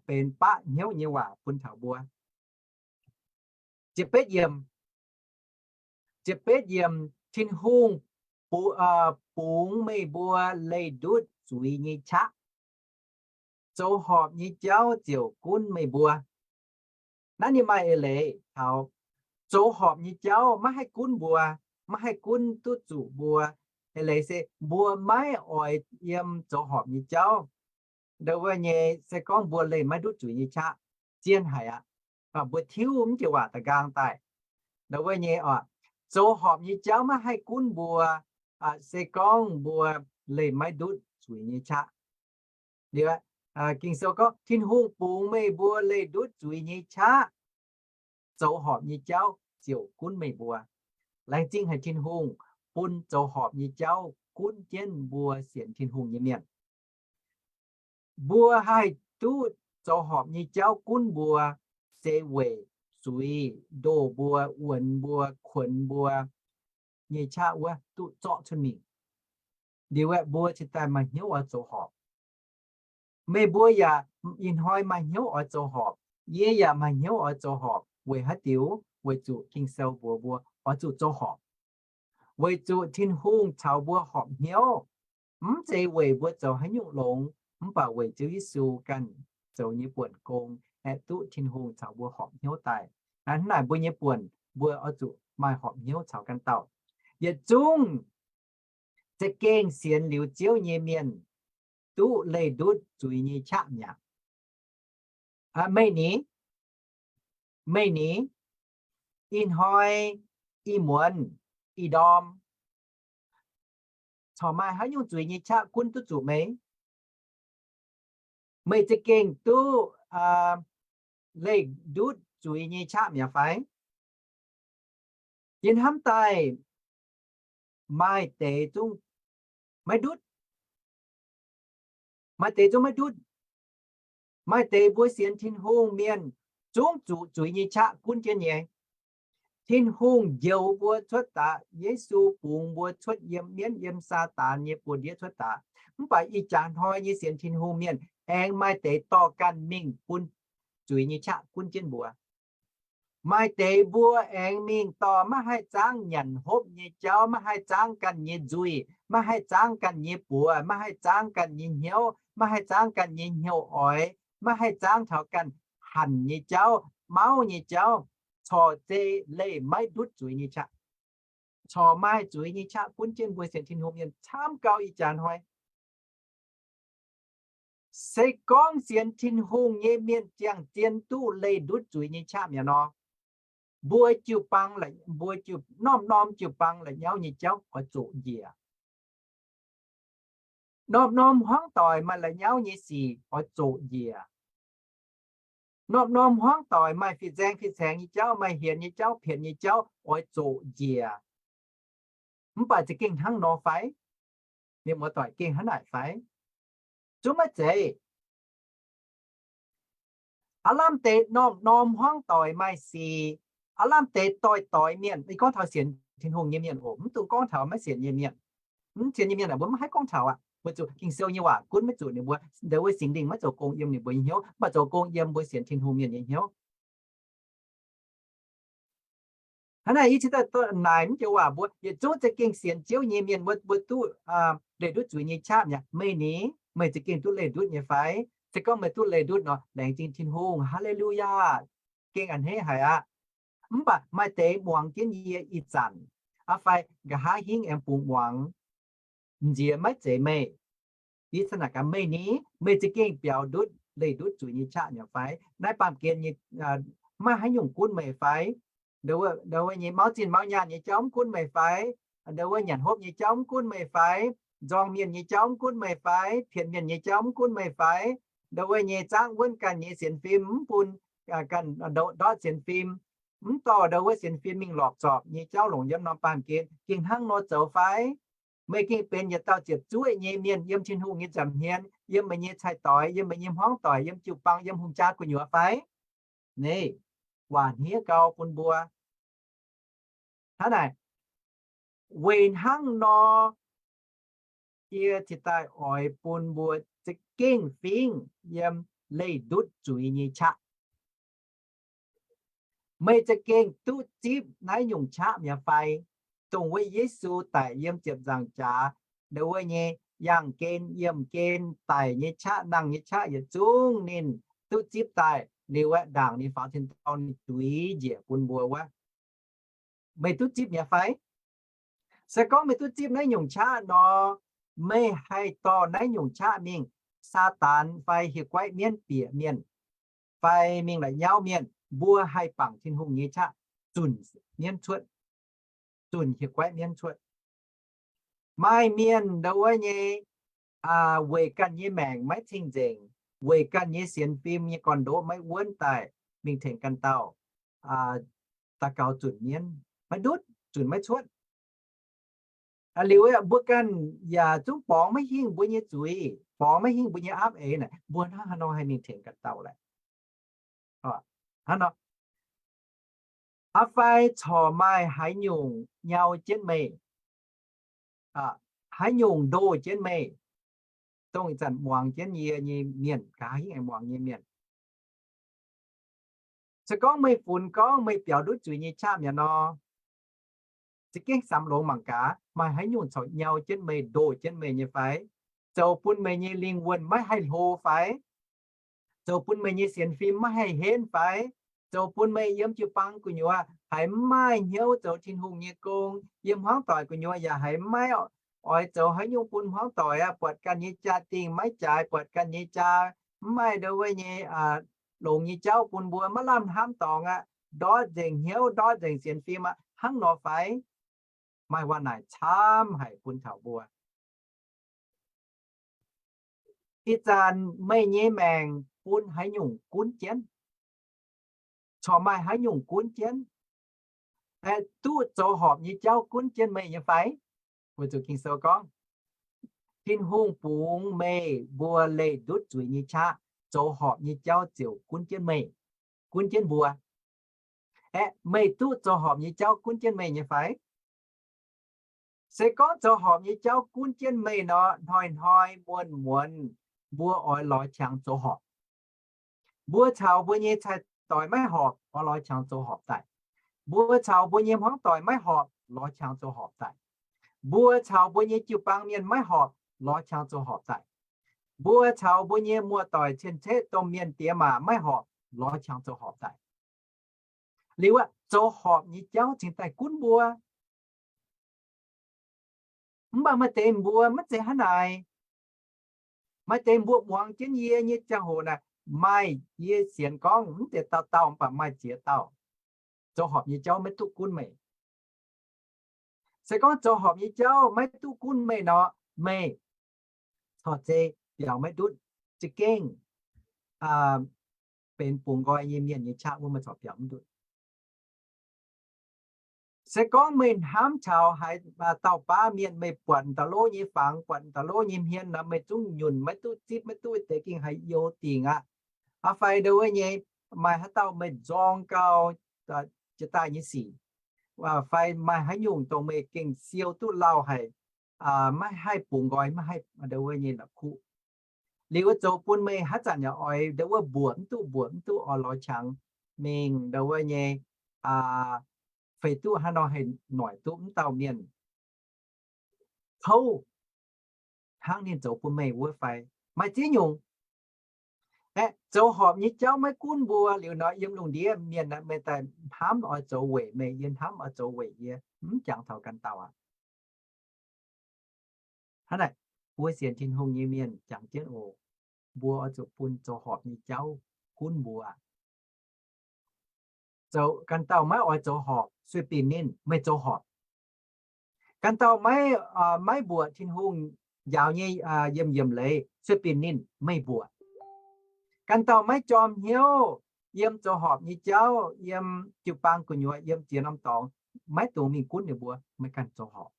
benx baqv hnyouv nyei waac bun taux mbuo. Ziepc betv yiemc, ziepc betv yiemc, Tin-Hungh bungx meih mbuo leih ndutv zuiz nyei qaqv. Zoux horpc nyei jauv ziouc gunv meih mbuo. Naaiv ninh maaih eix leiz taux zoux horpc nyei jauv maiv haih gunv mbuo, maiv haih gunv duqv zuqc mbuo. Eix leiz se mbuo maiv oix yiem zoux horpc nyei jauv. Ndau wuov nyei se gorngv mbuo leih maiv ndutv zuiz nyei qaqv, zien haic aqv. Mbuo tiuv mv joux waac da'nqaang daaih. Ndau wuov nyei oc, zoux horpc nyei jauv maiv haih gunv mbuo, se gorngv mbuo leih maiv ndutv zuiz nyei qaqv. Liuz, Ging-Sou gorngv Tin-Hungh bungx meih mbuo leih ndutv zuiz nyei qaqv, zoux horpc nyei jauv ziouc gunv meih mbuo. Laengz zingh haic Tin-Hungh bun zoux horpc nyei jauv gunv jienv mbuo sienx Tin-Hungh nyei mienh. Mbuo haih duqv zoux horpc nyei jauv gunv mbuo se weic zuiz ndoh mbuo, wuonx mbuo, kuonx mbuo nyei qaqv wuov duqv zorqv cuotv mingh. Liuz aeqv, mbuo cingx daaih maaih hnyouv oix zoux horpc. Meih mbuo yaac ih hnoi maaih hnyouv oix zoux horpc. Yie yaac maaih hnyouv oix zoux horpc. Weic haaix diuc? Weic zuqc Ging-Sou mbuox mbuo oix zuqc zoux horpc, weic zuqc Tin-Hungh caux mbuo horpc hnyouv. Mv zeiz weic mbuo zoux haaix nyungc longx, mv baac weic Ziouv Yesu ganh zoux nyei buonc gong aeqv, duqv Tin-Hungh caux mbuo horpc hnyouv daaih. Hnangv naaic mbuo nyei buonc mbuo oix zuqc maaih horpc hnyouv caux ganh dauh. Yietc zungv za'gengh sienx liuz Ziouv nyei mienh duqv leih ndutv zuiz nyei qaqv mi'aqv. Meih ni, meih ni, ih hnoi, ih muonz, ih ndorm, corc maaih haaix nyungc zuiz nyei qaqv gunv duqv zuqc meih? Meih za'gengh duqv leih ndutv zuiz nyei qaqv mi'aqv fai? Yie hnamv daaih maaih deix zungv maiv ndutv. Maaih deix zungv maiv ndutv. Maaih deix mbuo sienx Tin-Hungh mienh zungv zuqc zuiz nyei qaqv gunv jienv nyei. Tin-Hungh njoux mbuo cuotv daaih, Yesu bungx mbuo cuotv yiem mienv yiem Saadaan nyei buoz-ndiev cuotv daaih. Mv baac ih jaax hnoi nyei sienx Tin-Hungh mienh aengx maaih deix dorh ganh mingh bun zuiz nyei qaqv gunv jienv mbuo. Maaih deix mbuo aengx mingh dorh maiv haih zaangv nyanc hopv nyei jauv, maiv haih zaangv ganh nyei nzuih, maiv haih zaangv ganh nyei buoz, maiv haih zaangv ganh nyei hnyouv, maiv haih zaangv ganh nyei hnyouv-oix, maiv haih zaangv taux ganh hanc nyei jauv, mauv nyei jauv, corc zeiz leih maiv ndutv zuiz nyei qaqv. Corc maaih zuiz nyei qaqv gunv jienv mbuo sienx Tin-Hungh mienh camv gau ih jaax hnoi. Se gorngv sienx Tin-Hungh nyei mienh ziangh zien duqv leih ndutv zuiz nyei qaqv mi'aqv nor, mbuo jiu-baang, mbuo jiu, norm-norm jiu-baang la'nyauv nyei jauv oix zoqc njiec. Norm-norm hmuangv doic maaih la'nyauv nyei sic oix zoqc njiec. Norm-norm hmuangv doic maaih fih nzaeng fih caengx nyei jauv, maaih hienx nyei jauv, pienx nyei jauv oix zoqc njiec. Mv baac za'gengh hnangv nor fai? Mienh muoz-doic, gengh hnangv naaic fai? Zungv maiv zeiz. Aav lamh deix norm-norm hmuangv doic maaih sic, aav lamh deix doix-doix mienh, ih gorngv taux sienx Tin-Hungh nyei mienh oc, mv dungx gorngv taux maiv sienx nyei mienh. Mv sienx nyei mienh aah, mbuo maiv haih gorngv taux aqv, weic zuqc Ging-Sou nyei waac gunv maiv zuqc ninh mbuo, ndongc wuov Singx Lingh maiv zoux gong yiem ninh mbuo nyei hnyouv, mv baac zoux gong yiem mbuo sienx Tin-Hungh mienh nyei hnyouv. Hnangv naaic yie cingx daaih naaic mv joux waac mbuo yietc zungv za'gengh sienx Ziouv nyei mienh, mbuo, mbuo duqv leih ndutv zuiz nyei qaqv mi'aqv. Meih ni, meih za'gengh duqv leih ndutv nyei fai? Se gorngv meih duqv leih ndutv nor, laengz zingh Tin-Hungh. Haa^le^lu^yaa! Gengh a'hneiv haic aqv. Mv baac maaih deix muangx jienv yie ih zanc, aa fai nqa'haav hingv aengx bungx muangx, m'nziex maiv zeiz meih. Yie cingx naaic gaax meih ni, meih za'gengh biaux ndutv, leih ndutv zuiz nyei qaqv nyei fai? Naaiv baamh gen nyei, maiv haaix nyungc gunv meih fai? Ndongc wuov nyei mauv zinh mauv nyaanh nyei jauv mv gunv meih fai? Ndongc wuov nyanc hopv nyei jauv mv gunv meih fai? Nzorng mienh nyei jauv mv gunv meih fai? Pienx mienh nyei jauv mv gunv meih fai? Ndongc wuov nyei zaangv wuonv ganh nyei sienx fim, mv bun ganh ndortv sienx fim, mv dorh ndongc wuov sienx fim mingh lorqc zorpc nyei jauv longc yiem norm baamh gen, gengh hnangv nor zoux fai? Meih gengh benx yietc dauh ziepc zuoqv nyei mienh yiem Tin-Hungh nyei nza'hmien, yiem meih nyei cai-doix, yiem meih nyei hmuangv doic, yiem jiu-baang, yiem hungh jaa gu'nyuoz fai? Naaiv waac hniev gau bun mbuo. Hnangv naaic, weic hnangv nor, yie cingx daaih oix bun mbuo za'gengh fingx yiem leih ndutv zuiz nyei qaqv. Meih za'gengh duqv zipv naaiv nyungc qaqv mi'aqv fai? Dongh wuov Yesu daic yiem ziepc nzaangc jaax, ndongc wuov nyei yangh gen, yiemh gen, daic nyei qaqv, nangh nyei qaqv yietc zungv ninh duqv zipv daaih liuz aeqv, ndaangc ninh faaux tin-dorngh ninh zuiz njiec bun mbuo wuov, meih duqv zipv mi'aqv fai? Se gorngv meih duqv zipv naaiv nyungc qaqv nor, meih haih dorh naaiv nyungc qaqv mingh Saadaan fai hieh guaiv mienv bieqc mienh, fai mingh la'nyauv mienh, mbuo haih bangc Tin-Hungh nyei qaqv zunc mienv cuotv, zunc hieh guaiv mienv cuotv. Maaih mienh ndongc wuov nyei weic ganh nyei maengc maiv cing-nzengc, weic ganh nyei sienx fim nyei gorn-ndoqv maiv wuonv daaih mingh tengx ganh dauh daux gaux zunc mienv, maiv ndutv, zunc maiv cuotv. Liuz mbuo ganh yaac zungv borngz maiv hingh mbuo nyei zuiz, borngz maiv hingh mbuo nyei aapv eix naaic, mbuo hnangv haaix nor haih mingh tengx ganh dauh laeh? Hnangv nor, aa fai corc maaih haaix nyungc nyau jienv meih, haaix nyungc ndoh jienv meih, dongh ih zanc muangx jienv yie nyei mienh, nqa'haav hingv aengx muangx nyei mienh. Se gorngv meih funx gorngv meih biaux ndutv zuiz nyei qaqv mi'aqv nor, za'gengh samx longx mangc gaax, maaih haaix nyungc corc nyau jienv meih, ndoh jienv meih nyei fai? Zoux bun meih nyei lingh wuonh maiv haih hlo fai? Zoux bun meih nyei sienx fim maiv haih henv fai? Zoux bun meih yiem jiu-baang gu'nyuoz haiz maiv maaih hnyouv zoux Tin-Hungh nyei gong, yiem hmuangv doic gu'nyuoz yaac haiz maiv maaih oix zoux haaix nyungc bun hmuangv doic aqv, buatc ganh nyei jaa-dingh maiv jaaix, buatc ganh nyei jaa maiv maaih ndo wuov nyei longx nyei jauv bun mbuo maiv lamh hnamv dorngx aqv, ndortv nzengc hnyouv, ndortv nzengc sienx fim aqv, hnangv nor fai? Maaih waac naaic camv haic bun taux mbuo. Ih zanc meih nyei maengc bun haaix nyungc gunv jienv? Corc maaih haaix nyungc gunv jienv? Aeqv, duqv zoux horpc nyei jauv gunv jienv meih nyei fai? Weic zuqc Ging-Sou gorngv, Tin-Hungh bungx meih mbuo leih ndutv zuiz nyei qaqv, zoux horpc nyei jauv ziouc gunv jienv meih, gunv jienv mbuo. Aeqv, meih duqv zoux horpc nyei jauv gunv jienv meih nyei fai? Se gorngv zoux horpc nyei jauv gunv jienv meih nor, hnoi-hnoi muonz-muonz mbuo oix lorz qangx zoux horpc. Mbuo caux mbuo nyei cai-doix maiv horpc, oix lorz qangx zoux horpc daaih. Mbuo caux mbuo nyei hmuangv doic maiv horpc, lorz qangx zoux horpc daaih. Mbuo caux mbuo nyei jiu-baang mienh maiv horpc, lorz qangx zoux horpc daaih. Mbuo caux mbuo nyei muoz-doic cien-ceqv domh mienh diex maac maiv horpc, lorz qangx zoux horpc daaih. Liuz aqv, zoux horpc nyei jauv cingx daaih gunv mbuo. Mv baac maaih deix mbuo maiv zeiz hnangv naaic. Maaih deix mbuo muangx jienv yie nyei ziangh hoc naaic, maaih yie sienx gorngv mv deix dauh dauh, mv baac maaih ziex dauh zoux horpc nyei jauv maiv duqv gunv meih. Se gorngv zoux horpc nyei jauv maiv duqv gunv meih nor, meih corc zeiz biaux maiv ndutv, za'gengh benx bungx nqoi nyei mienh nyei qaqv wuov, meih corc biaux mv ndutv. Se gorngv meih hnamv taux haaix dauh baav mienh, meih buatc dauh lov nyei fangx, buatc dauh lov nyei hmien nor, meih zungv nyunc maiv duqv zipv, maiv duqv deix, gengh haih you dingc aqv. Aa fai ndo wuov nyei, maaih haaix dauh meih nzorng gau, jiex daaih nyei sic, fai maaih haaix nyungc dongh meih gengh siou duqv lauh haic, maiv haih bungx nqoi, maiv haih ndo wuov nyei la'kuqv. Liuz zoux bun meih haaix zanc yaac oix ndo wuov mbuoqc mv duqv, mbuoqc mv duqv, oix lorz qangx mingh ndo wuov nyei, feix duqv haaix nor haih noic duqv mv dauh mienh kouv hnangv ninh zoux bun meih wuov fai? Maaih ziex nyungc. Aeqv, zoux horpc nyei jauv maiv gunv mbuo liuz nor, yiem lungh ndiev mienh meih daaih hnamv oix zoux weic meih, yie hnamv oix zoux weic yie, mv jangx taux ganh dauh aqv. Hnangv naaic, mbuo sienx Tin-Hungh nyei mienh jangx jienv oc. Mbuo oix zuqc bun zoux horpc nyei jauv gunv mbuo. Zoux ganh dauh maiv oix zoux horpc, sueih binc ninh, meih zoux horpc. Ganh dauh maiv, maiv mbuoqc Tin-Hungh njaaux nyei yiemh yiemh leiz, sueih binc ninh, meih mbuoqc. Ganh dauh maiv jorm hnyouv yiem zoux horpc nyei jauv, yiem jiu-baang gu'nyuoz, yiem ziex norm dorngx, maiv dungx mingh gunv ninh mbuo, meih ganh zoux horpc.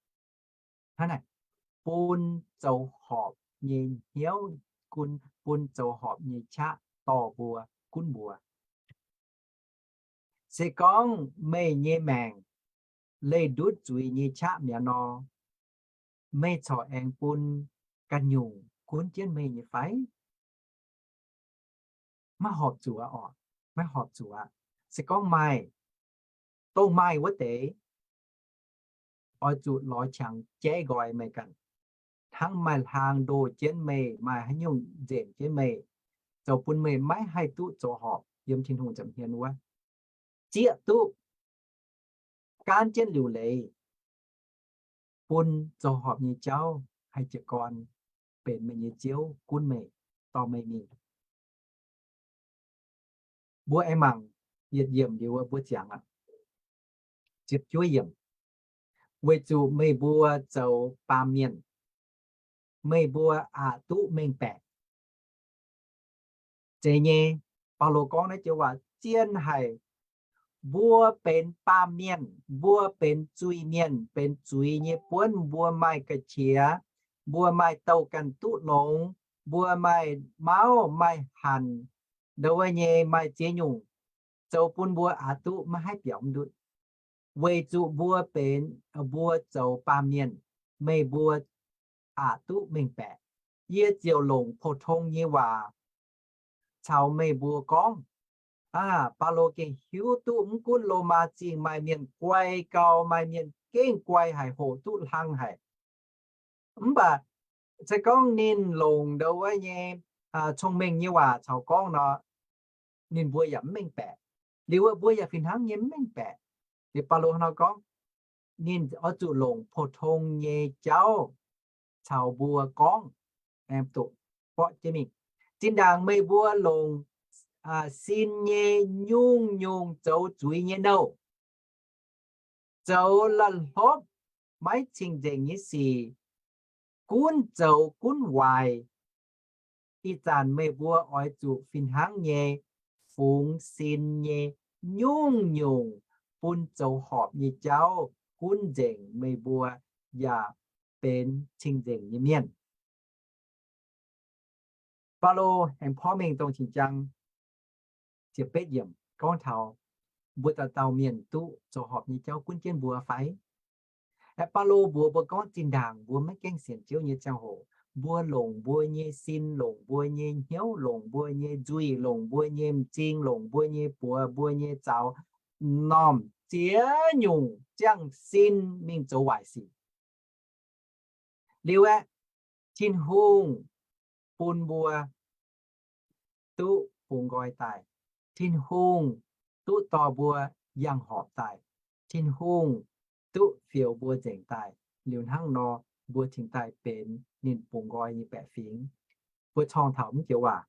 Hnangv naaic, bun zoux horpc nyei hnyouv gunv, bun zoux horpc nyei qaqv dorh mbuo, gunv mbuo. Se gorngv meih nyei maengc leih ndutv zuiz nyei qaqv mi'aqv nor, meih corc aengx bun ganh nyungc gunv jienv meih nyei fai? Maiv horpc zuqc oc. Maiv horpc zuqc. Se gorngv maaih, dongh maaih wuov deix, oix zuqc lorz qangx jaiv nqoi meih ganh, hnangv maaih hlaang ndoh jienv meih, maaih haaix nyungc nzengc jienv meih, zoux bun meih maiv haih duqv zoux horpc yiem Tin-Hungh nza'hmien wuov, zieqv duqv gaanv jienv liuc leiz, bun zoux horpc nyei jauv haih jiez gorn benx meih nyei Ziouv gunv meih, dorh meih mingh. Mbuo aengx mangc yietc yiemc liuz mbuo ziangx aqv. Ziepc juov yiemc. Weic zuqc meih mbuo zoux baamh mienh, meih mbuo aqc duqv mengh baeqc. Zeiz nyei, Baulo gorngv naaiv joux waac zien haic. Mbuo benx baamh mienh, mbuo benx zuiz-mienh, benx zuiz nyei buonv, mbuo maaih ga'qiex, mbuo maaih douh ganh duqv longx, mbuo maaih mauv maaih hanc, ndo wuov nyei maaih ziex nyungc, zoux bun mbuo aqc duqv maiv haih biaux mv ndutv. Weic zuqc mbuo benx, mbuo zoux baamh mienh, meih mbuo aqc duqv mengh baeqc. Yie ziouc longc pou-tong nyei waac caux meih mbuo gorngv. Aa, Baulo gengh hiuv duqv mv gunv Lomaa Zingh maaih mienh guai gau, maaih mienh gengh guai haic, hoqc duqv hlang haic. Mv baac se gorngv ninh longc ndo wuov nyei cong-mengh nyei waac caux gorngv nor, ninh mbuo yaac mv mengh baeqc. Liuz mbuo yaac fih hnangv nyei mv mengh baeqc. Liuz Baulo nor gorngv, ninh oix zuqc longc pou-tong nyei jauv caux mbuo gorngv. Mborqv jienv mingh. Zinh ndaangc meih mbuo longc sin nyei nyungc-nyungc zoux zuiz nyei nouh, zoux la'hlopv maiv cing-nzengc nyei sic, gunv zoux gunv waaic. Ih zanc meih mbuo oix zuqc fih hnangv nyei fungx sin nyei nyungc-nyungc bun zoux horpc nyei jauv gunv nzengc meih mbuo yaac benx cing-nzengc nyei mienh. Baulo aengx porv mengh dongh qingx jang ziepc betv yiemc gorngv taux mbuo dauh dauh mienh duqv zoux horpc nyei jauv gunv jienv mbuo fai? Aeqv, Baulo mbuox mbuo gorngv zinh ndaangc mbuo maiv gaengh sienx Ziouv nyei ziangh hoc, mbuo longc mbuo nyei sin, longc mbuo nyei hnyouv, longc mbuo nyei nzuih, longc mbuo nyei m'zing, longc mbuo nyei buoz, mbuo nyei zaux, m'normh ziex nyungc ziangh sin mingh zoux waaic sic. Liuz aeqv, Tin-Hungh bun mbuo duqv bungx nqoi daaih. Tin-Hungh duqv dorh mbuo yangh horpc daaih. Tin-Hungh duqv fioux mbuo nzengc daaih. Liuz hnangv nor, mbuo cingx daaih benx ninh bungx nqoi nyei baeqc fingx. Mbuo corng taux mv joux waac,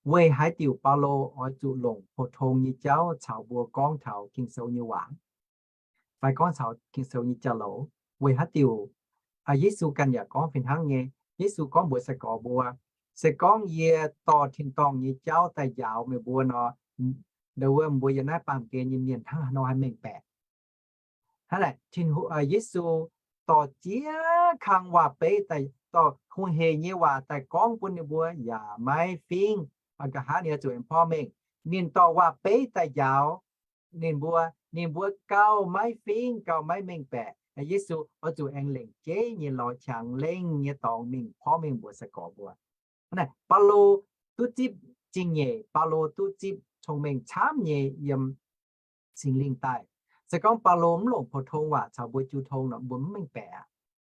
weic haaix diuc Baulo oix zuqc longc pou-tong nyei jauv caux mbuo gorngv taux Ging-Sou nyei waac, fai gorngv caux Ging-Sou nyei jauv-louc? Weic haaix diuc Yesu ganh yaac gorngv fih hnangv nyei. Yesu gorngv mbuox sai-gorx mbuo, se gorngv yie dorh tin-dorngh nyei jauv daaih njaaux meih mbuo nor, ndo wuov mbuo yiem naaiv baamh gen nyei mienh hnangv haaix nor haih mengh baeqc? Hnangv naaic, Tin-Hungh, Yesu dorh jiex kang waac-beiv daaih, dorh hungh hec nyei waac daaih gorngv bun ninh mbuo yaac maiv fingx. Nqa'haav ninh oix zuqc aengx porv mengh, ninh dorh waac-beiv daaih njaaux ninh mbuo, ninh mbuo gauh maiv fingx, gauh maiv mengh baeqc. Yesu oix zuqc aengx lengc jeiv nyei lorz qangx lengh nyei dorngx mingh porv mengh mbuox sai-gorx mbuo. Hnangv naaic, Baulo duqv zipv zingh nyeic, Baulo duqv zipv cong-mengh camv nyei yiem Singx Lingh daaih. Se gorngv Baulo mv longc pou-tong waac caux mbuo jiu tong nor, mbuo mv mengh baeqc aqv.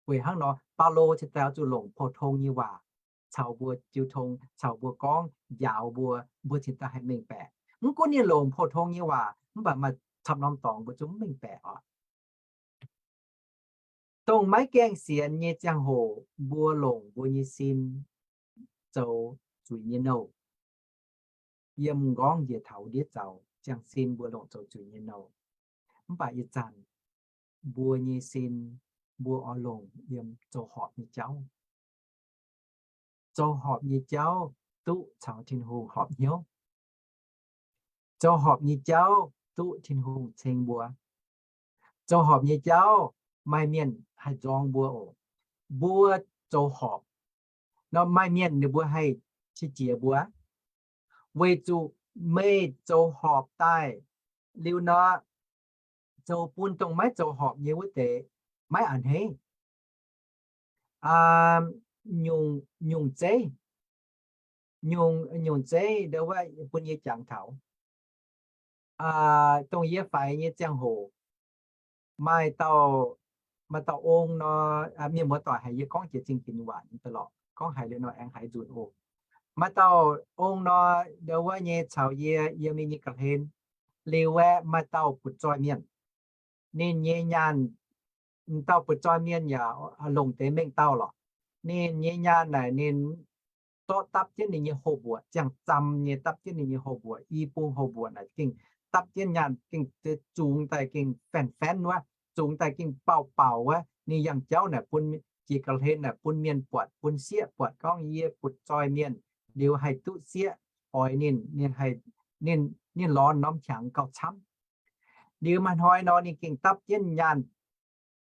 Weic hnangv nor, Baulo cingx daaih oix zuqc longc pou-tong nyei waac caux mbuo jiu tong, caux mbuo gorngv, njaaux mbuo, mbuo cingx daaih haih mengh baeqc. Mv gunv ninh longc pou-tong nyei waac, mv baac maaih camv norm dorngx mbuo zungv mv mengh baeqc oc. Dongh maiv gaengh sienx nyei ziangh hoc mbuo longc mbuo nyei sin zoux zuiz nyei nouh. Yiem m'nqorngv njiec taux ndiev zaux ziangh sin mbuo longc zoux zuiz nyei nouh. Mv baac ih zanc mbuo nyei sin mbuo oix longc yiem zoux horpc nyei jauv. Zoux horpc nyei jauv duqv caux Tin-Hungh horpc hnyouv. Zoux horpc nyei jauv duqv Tin-Hungh ceng mbuo. Zoux horpc nyei jauv maaih mienh haih nzorng mbuo oc. Mbuo zoux horpc nor, maaih mienh ninh mbuo haih qiex jiez mbuo, weic zuqc meih zoux horpc daaih liuz nor, zoux bun dongh maiv zoux horpc nyei wuov deix maiv a'hneiv. Nyungc zeiv, nyungc zeiv ndo wuov bun yie jangx taux, dongh yie faix nyei ziangh hoc, maaih dauh, maaih dauh ong nor, mienh muoz-doic haiz yie gorngv jiex zingh dinx waac nyei da'lorqc, gorngv haiz liuz nor aengx haiz nzunc oc. Maaih dauh ong nor, ndo wuov nyei caux yie yiem yie nyei ga'hlen. Liuz aeqv, maaih dauh butv-zoih mienh, ninh nyei nyaanh, m'dauh butv-zoih mienh yaac longc deix mengh dauh lorqc. Ninh nyei nyaanh naaic ninh zorqv dapv jienv ninh nyei houx-mbuoqc, ziangh zam nyei dapv jienv ninh nyei houx-mbuoqc, i bung houx-mbuoqc naaic gengh dapv jienv nyaanh gengh zungx daaih gengh faenx-faenx wuov, zungx daaih gengh bauh bauc wuov. Ninh yangh jauv naaic bun jiex ga'hlen naaic bun mienh buatc, bun sieqv buatc gorngv yie butv-zoih mienh liuz haih duqv sieqv oix ninh, ninh, ninh lorz norm qangx gauh camv. Liuz maaih hnoi nor ninh gengh dapv jienv nyaanh,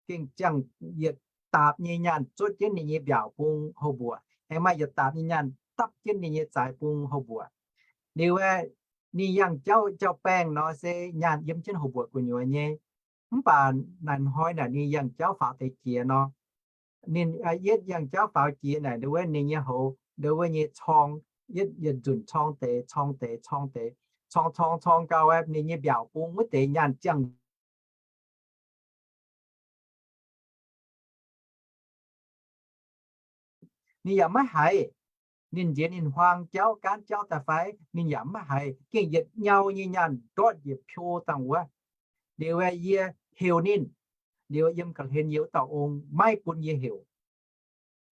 gengh ziangh yietc daapc nyei nyaanh zuotv jienv ninh nyei mbiaauc bung houh mbuoqc, aengx maaih yietc daapc nyei nyaanh dapv jienv ninh nyei zaaix bung houh mbuoqc. Liuz aeqv, ninh yangh jauv, jauv-baengh nor se nyaanh yiem jienv houh mbuoqc gu'nyuoz nyei. Mv baac naaic hnoi naaic ninh yangh jauv faaux deix jiex nor, ninh, yietv yangh jauv faaux jiex naaic, ndo wuov ninh nyei houx, ndo wuov nyei corng, yietv yietc nzunc corng deix, corng deix, corng deix, corng corng corng gau, ninh nyei mbiaauc bung wuov deix nyaanh ziangh ninh yaac maiv haiz. Ninh nziex ninh huaang jauv gaanv jauv daaih fai, ninh yaac maiv haiz. Gengh yietc nyau nyei nyaanh ndortv njiec piou dangh wuov. Liuz yie heuc ninh, liuz yiem ga'hlen yie wuov dauh ong maiv bun yie heuc.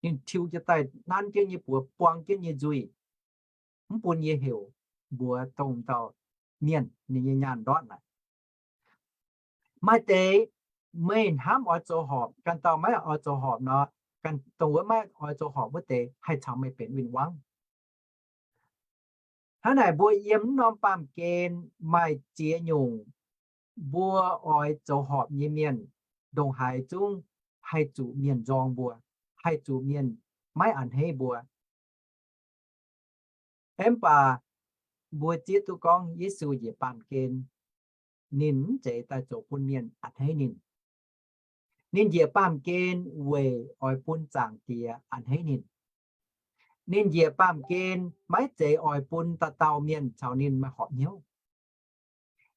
Ninh tiux jienv daaih nanv jienv nyei buoz, buang jienv nyei nzuih, mv bun yie heuc mbuox dongh dauh mienh ninh nyei nyaanh ndortv naaic. Maaih deix meih hnamv oix zoux horpc, ganh dauh maiv oix zoux horpc nor, ganh dongh wuov maiv oix zoux horpc wuov deix haih caux meih benx win-wangv. Hnangv naaic mbuo yiem mv norm baamh gen maaih ziex nyungc mbuo oix zoux horpc nyei mienh, ndongc haaix zungv haih zuqc mienh nzorng mbuo, haih zuqc mienh maiv a'hneiv mbuo. Mv baac mbuo zieqv duqv gorngv Yesu njiec baamh gen, ninh mv zeiz daaih zoux bun mienh a'hneiv ninh. Ninh njiec baamh gen weic oix bun Zaangc Diex a'hneiv ninh. Ninh njiec baamh gen maiv zeiz oix bun dauh dauh mienh caux ninh maaih horpc hnyouv.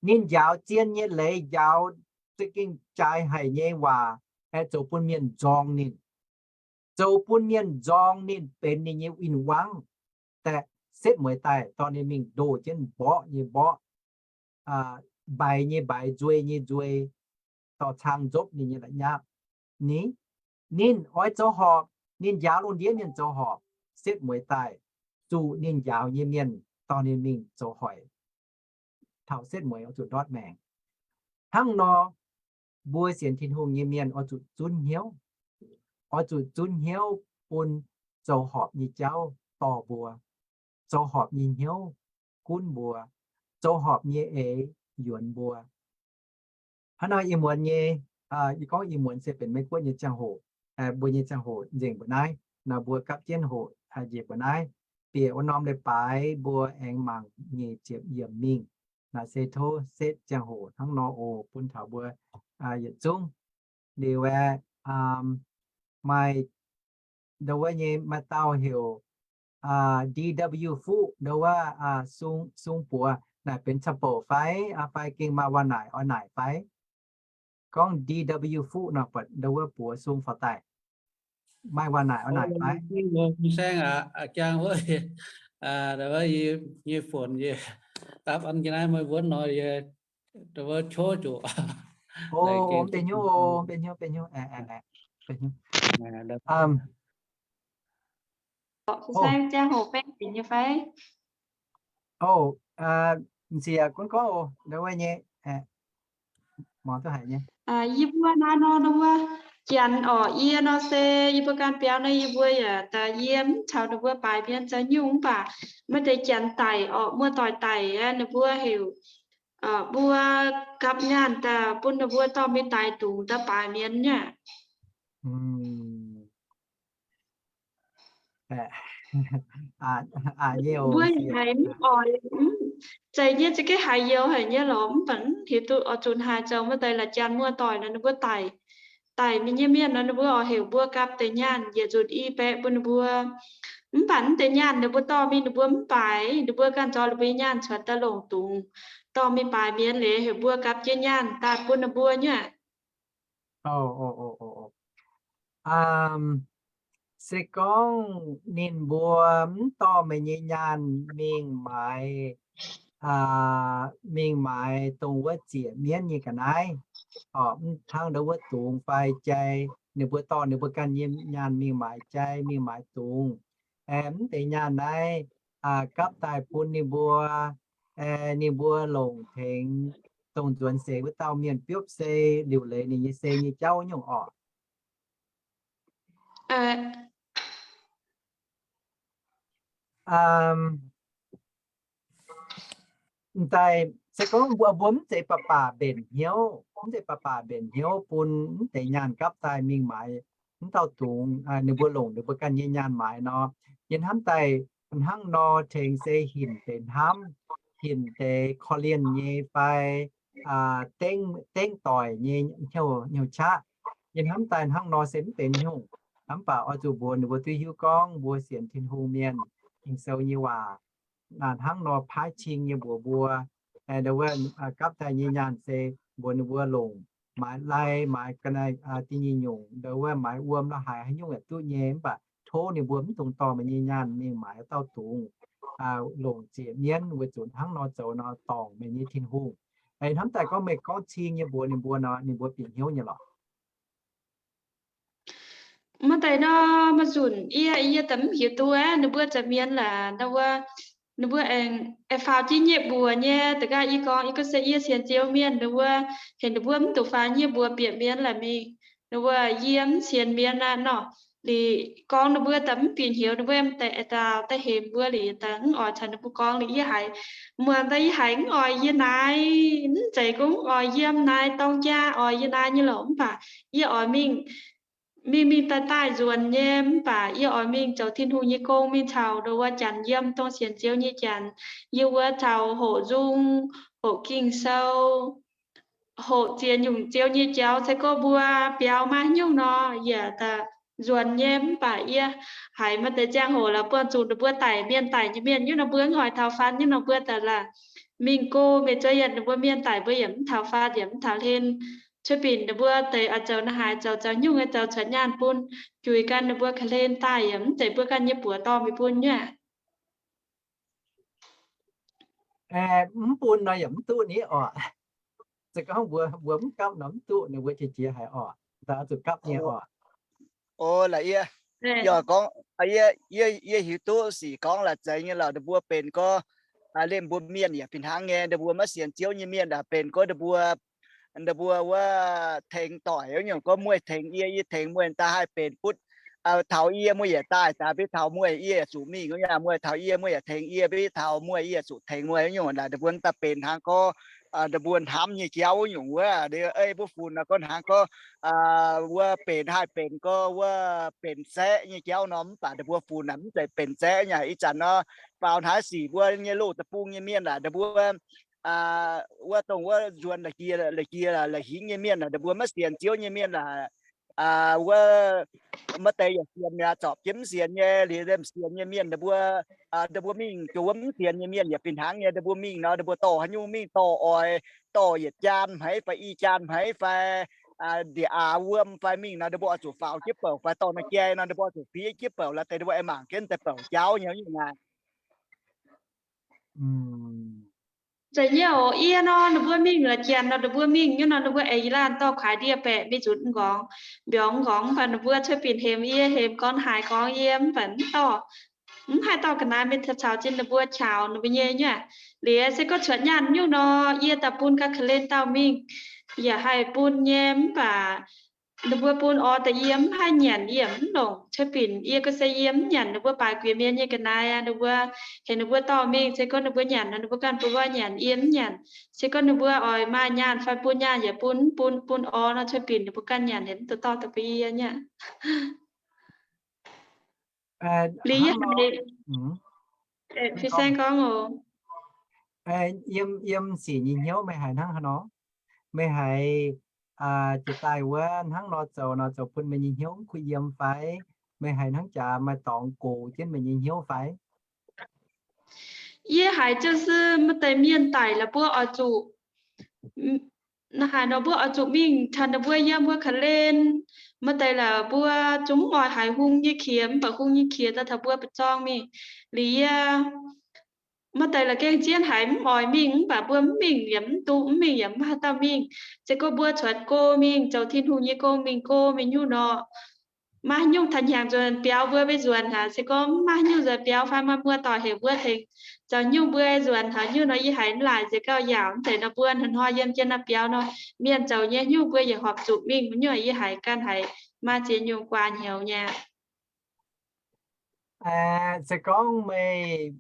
Ninh njaaux zien nyei leiz, njaaux za'gengh jaaix haic nyei waac, aengx zoux bun mienh nzorng ninh. Zoux bun mienh nzorng ninh benx ninh nyei win-wangv. Daeh setv mueiz daaih dorh ninh mingh ndoh jienv mborqv nyei mborqv, mbaix nyei mbaix, nzuei nyei nzuei, dorh cang nzopv ninh nyei la'nyapv. Ni, ninh oix zoux horpc, ninh njaaux lungh ndiev mienh zoux horpc, setv mueiz daaih zuqc ninh njaaux nyei mienh dorh ninh mingh zoux hoic. Taux setv mueiz oix zuqc ndortv maengc. Hnangv nor, mbuo sienx Tin-Hungh nyei mienh oix zuqc zunv hnyouv, oix zuqc zunv hnyouv bun zoux horpc nyei jauv dorh mbuo, zoux horpc nyei hnyouv gunv mbuo, zoux horpc nyei eix yuonx mbuo. Hnangv nor ih muonz nyei, yie gorngv ih muonz se benx Meiv Guoqv nyei ziangh hoc, mbuo nyei ziangh hoc nzengc mbuo naaiv. Nor mbuo gapv jienv hoqc njiec mbuo naaiv, bieqc wuov norm leiz-baaix mbuo aengx mangc nyeic ziepc yiemc mingh. Naaiv se tov setv ziangh hoc hnangv nor oc, bun taux mbuo yietc zungv. Liuz aeqv, maaih ndo wuov nyei maaih dauh heuc D W Fuqv, ndo wuov Sung Buoz, naaic benx ca'bouc fai, fai gengh maaih waac naaic oix naaic fai? Gorngv D W Fuqv nor, buatc ndo wuov buoz sung faaux daaih, maaih waac naaic oix naaic fai? Saeng aqv, jang wuov, ndo wuov nyei fonx yie dapv an jienv naaiv meih wuonv nor yie ndo wuov qov zuqc. Mv benx hnyouv, mv benx hnyouv, mv benx hnyouv, mv benx hnyouv. Saeng ziangh hoc baeqv dinc nyei fai? M'sieqc gunv gorngv oc, ndo wuov nyei, muangx duqv haic nyei. Yie mbuo naaiv nor, ndo wuov Janx orqc, yie nor se yie mbuo ganh biaux nor, yie mbuo yaac daaih yie mv caux ninh mbuo baaix mienh zoux nyungc, mv baac maaih deix Janx daic orqc, muoz-doic daic, ninh mbuo heuc mbuo gapv nyaanh daaih bun ninh mbuo dorh mingh daix dungz daaih baaix mienh nyei. Mbuo haiz mv oix, zeiz nyei za'gengh haiz youx haic nyei lorqc, mv baac hiuv duqv oix zuqc haaix zoux maaih deix la'jangx muoz-doic nor, ninh mbuo daic, daic mingh nyei mienh nor, ninh mbuo oix heuc mbuo gapv deix nyaanh yietc nzunc i baeqv bun ninh mbuo. Mv baac mv deix nyaanh ninh mbuo dorh mingh ninh mbuo mv baaix, ninh mbuo ganh nzoih ninh mbuo nyei nyaanh cuotv daaih longc dungz dorh mingh baaix mienh, liuz heuc mbuo gapv jienv nyaanh daaih bun ninh mbuo nyei. Se gorngv ninh mbuo mv dorh meih nyei nyaanh mingh maaiz, mingh maaiz dongh wuov ziec mienv nyei ga'naaiv, hnangv ndo wuov dungz fai jai, ninh mbuo dorh ninh mbuo ganh nyei nyaanh mingh maaiz jai, mingh maaiz dungz, mv deix nyaanh naaiv gapv daaih bun ninh mbuo, ninh mbuo longc tengx dongh nzuonx seix wuov dauh mienh biopv sei, liuc leiz ninh nyei sei nyei jauv nyungc orqc. M'daaih Se gorngv mbuo, mbuo mv zeiz baac baac mbenc hnyouv, mv zeiz baac baac mbenc hnyouv bun mv deix nyaanh gapv daaih mingh maaiz mv dauh dungz, ninh mbuo longc ninh mbuo ganh nyei nyaanh maaiz nor, yie hnamv daaih hnangv nor tengx se hinc deix hnamv, hinc deix korv-lienh nyei fai dengv doic nyei hnyouv qaqv. Yie hnamv daaih hnangv nor se mv benx nyungc. Mv baac oix zuqc mbuox ninh mbuo duqv hiuv gorngv mbuo sienx Tin-Hungh mienh, Ging-Sou nyei waac hnangv nor paaiv cing nyei mbuox mbuo, ndau wuov gapv daaih nyei nyaanh se mbuox ninh mbuo longc maaiz lai, maaiz ga'naaiv, da'nyeic nyungc, ndau wuov maaiz wuom la'haaix haaix nyungc yaac duqv nyei, mv baac tov ninh mbuo mv dungx dorh meih nyei nyaanh mingh maaiz dauh dungz, longc ziec mienv weic zuqc hnangv nor zoux nor dorngc meih nyei Tin-Hungh. Hnamv daaih gorngv meih gorngv cing nyei mbuox ninh mbuo nor, ninh mbuo bieqc hnyouv nyei lorqc. Maaih deix nor, maaih nzunc yie, yie daaih mv hiuv duqv ninh mbuo za'mienv laaix, ninh mbuo, ninh mbuo aengx faaux jienv nyei mbuox nyei, da'ganh yie gorngv, yie gorngv se yie sienx Ziouv mienh, ninh mbuo heuc ninh mbuo mv dungx faaux nyei mbuox bieqc mienv laaix mingh. Ninh mbuo yie mv sienx mienv aqv nor. Liuz gorngv ninh mbuo daaih mv bieqc hnyouv, ninh mbuo aengx daaih, daaih hemx mbuo liuz daaih mv oix caux ninh mbuo gorngv liuz yie haiz, muangx daaih yie haiz mv oix yie naaiv, mv zeiz gorngv mv oix yiem naaiv dorng jaa oix yie naaiv nyei lorqc, mv baac yie oix mingh, mingh mingh daaih daaih nzuonx nyei, mv baac yie oix mingh zoux Tin-Hungh nyei gong, mingh caux ndau wuov janx yiem, dongh sienx Ziouv nyei janx. Yie wuov caux hoqc nzung, hoqc Ging-Sou, hoqc ziex nyungc Ziouv nyei jauv. Se gorngv mbuo biaux maaih nyungc nor, yie daaih nzuonx nyei. Mv baac yie haiz maaih deix ziangh hoc laaix buangh zuqc ninh mbuo daic, mienh daic nyei mienh nyungc nor, mbuo mv oix taux fatv nyungc nor, mbuo daaih laaix mingh go mienh zuov yienc ninh mbuo mienh daic, mbuo yaac mv taux fatv, yaac mv taux hlen. Cuotv binc ninh mbuo deix oix zoux naaiv haaix, zoux zoux nyungc, zoux cuotv nyaanh bun, juix ganh ninh mbuo ga'hlen daaih, yaac mv zeiz mbuo ganh nyei buoz dorh mingh bun nyuoqc. Mv bun nor yaac mv duqv ni oc. Se gorngv mbuo, mbuo mv gapv nor mv duqv, ninh mbuo jiex jiex haic oc. Daaih oix zuqc gapv nyei oc. O, laaix yie, yie gorngv, yie, yie hiuv duqv sic gorngv laaix zeiz nyei lorqc. Ninh mbuo benx gorngv, liemh mbuo mienh yaac fih hnangv nyei. Ninh mbuo maiv sienx Ziouv nyei mienh aah, benx gorngv ninh mbuo, ninh mbuo wuov tengx doic wuov nyungc, gorngv mueiz tengx yie, yie tengx mueiz, daaih haih benx butv. Taux yie mueiz yaac daaih, daaih mbiv taux mueiz yie yaac zuqc mingh wuov nyungc, mueiz taux yie mueiz yaac tengx yie, mbiv taux mueiz yie yaac zuqc tengx mueiz wuov nyungc. Naaic ninh mbuo daaih benx hnangv gorngv ninh mbuo hnamv nyei jauv wuov nyungc wuov. Ei mbuo funx nor gorngv hnangv gorngv wuov benx haih benx gorngv wuov benx zaeqv nyei jauv nor, mv baac ninh mbuo funx naaic mv zeiz benx zaeqv nyei. Ih zanc nor, faaux haaix sic mbuo nyei loz deic-bung nyei mienh aah, ninh mbuo wuov dongh wuov nzuonx la'jiex, la'jiex la'hingv nyei mienh aah, ninh mbuo maiv sienx Ziouv nyei mienh aah, wuov maaih deix yaac sienx mi'aqv, zorpc jienv mv sienx nyei, liemh sienx nyei mienh ninh mbuo, ninh mbuo mingh joux wuov mv sienx nyei mienh yaac fih hnangv nyei. Ninh mbuo mingh nor, ninh mbuo dorh haaix nyungc mingh, dorh oix, dorh yietc jaan hmeiv fai i jaan hmeiv fai ndie-aax wuom fai mingh nor, ninh mbuo oix zuqc faaux jienv bouc fai dorh naaiv jai nor, ninh mbuo oix zuqc fiev jienv bouc laaix deix, ninh mbuo aengx mangc jienv deix bouc jauv nyei nyungc naaic. Zeiz nyei oc. Yie nor, ninh mbuo mingh la'janx nor, ninh mbuo mingh nyei nor, ninh mbuo aengx yie laanh dorh kuaaiv ndie-baeqc mingh nzunc m'nqorngv, mbiorngz m'nqorngv, mv baac ninh mbuo cuotv binc hemx yie, hemx gorn haaix gorngv yie mv baac mv dorh, mv haih dorh ga'naaiv mingh caux jienv ninh mbuo qaux ninh mbuo nyei nyuoqc. Liuz se gorngv cuotv nyaanh nyungc nor, yie daaih bun ga'klen dauh mingh, yaac haih bun nyei, mv baac ninh mbuo bun orv daaih yie mv haih nyanc, yie mv longc. Cuotv binc yie gorngv se yie mv nyanc ninh mbuo baaix guiex mienh nyei ga'naaiv aqv. Ninh mbuo heuc ninh mbuo dorh mingh, se gorngv ninh mbuo nyanc nor, ninh mbuo ganh bun mbuo nyanc, yie mv nyanc. Se gorngv ninh mbuo oix maaih nyaanh fai bun nyaanh yaac bun, bun, bun orv nor, cuotv binc ninh mbuo ganh nyanc, ninh mbuo dorh daaih bun yie nyei. Liuz yie haiz, fin-saeng gorngv oc, yiem sic nyei hnyouv meih haiz hnangv haaix nor? Meih haiz jiex daaih wuov hnangv nor zoux nor, zoux bun meih nyei hnyouv mv kuh yiem fai? Meih haiz hnangv jaax maaih dorngx gox jienv meih nyei hnyouv fai? Yie haiz jienv se maaih deix mienh daic la'buo oix zuqc, naaiv haaix nor mbuo oix zuqc mingh caux ninh mbuo yiem wuov ka'hlen. Maaih deix la'buo zungv mv oix haiz hung nyei qiex, mv baac hung nyei qiex daaih taux mbuo ba'zorng mingh. Liuz yie, maaih deix la'gengh zien haiz mv oix mingh, mv baac mbuo mv mingh yaac mv duqv, mv mingh yaac mv haaix dauh mingh. Se gorngv mbuo cuotv go mingh zoux Tin-Hungh nyei gong mingh go mingh nyungc nor, maaih nyungc taux hnyangx nzuonx biaux mbuo mbenc nzuonx haic. Se gorngv mv maaih nyungc nzuonx biaux fai maaih muoz-doic heuc mbuo tengx zoux nyungc mbuo nzuonx haic nyungc nor, yie haiz mv laaix nzengc gauh yaauc. Mv zeiz nor mbuo hnoi-hnoi yiem jienv naaiv biaux nor, mienh zoux nyei nyungc mbuo yaac horpc zuqc mingh nyungc, yie haiz ganh haiz maaih ziex nyungc guaax hnyouv nyei. Se gorngv meih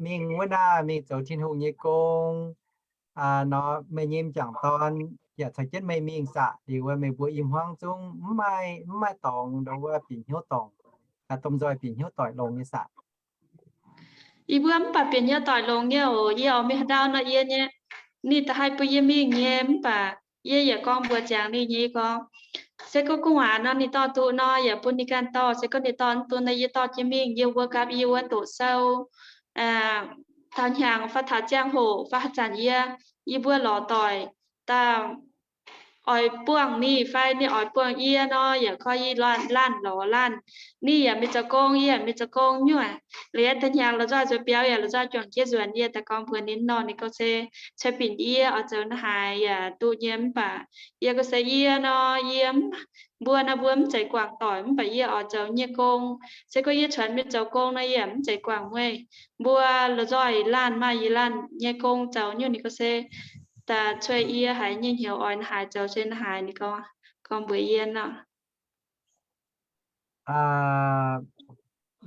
mingh wuov naaic mingh zoux Tin-Hungh nyei gong, nor meih nyei m'jangc dorn yaac caux jienv meih mingh saah? Liuz wuov meih mbuo i hmuangv zungv mv maaih, mv maaih dorngx ndoh wuov bieqc hnyouv dorngc, domh nzoih bieqc hnyouv doic longx nyei saah? Yie mbuo mv baac bieqc hnyouv doic longx nyei oc. Yie oix mingh haaix ndau nor yie nyei, ninh da'haih bun yie mingh nyei. Mv baac yie yaac gorngv mbuox ziangx ninh nyei gorngv, se gorngv gu'nguaaz nor ninh dorh duqv nor yaac bun ninh ganh dorh. Se gorngv ninh dorh mv duqv nor yie dorh jienv mingh, yie wuov gapv yie wuov doqc sou, taux hnyangx fai taux ziangh hoc fai haaix zanc yie, yie mbuo lorz doic, daaih oix buangh ninh fai ninh oix buangh yie nor, yaac koi yie laanh lorz laanh. Ninh yaac mingh zoux gong, yie yaac mingh zoux gong nyuoqc. Liuz da'hnyangx la'nzoih zoux biauv yaac la'nzoih juangc jienv nzuonx. Yie daaih gorngv mbuox ninh nor, ninh gorngv se cuotv binc yie oix zoux naaiv haaix yaac duqv nyei. Mv baac yie gorngv se yie nor, yie mbuo naaiv mbuo mv zeiz guangc doic, mv baac yie oix zoux nyei gong. Se gorngv yie cuotv mingh zoux gong nor, yie mv zeiz guangc meih mbuo. La'nzoih laanh maaih yie laanh nyei gong zoux nyuoqc. Ninh gorngv se daaih cuotv yie haiz nyei hnyouv oix naaiv haaix zoux se naaiv haaix, ninh gorngv, gorngv mbuox yie nor.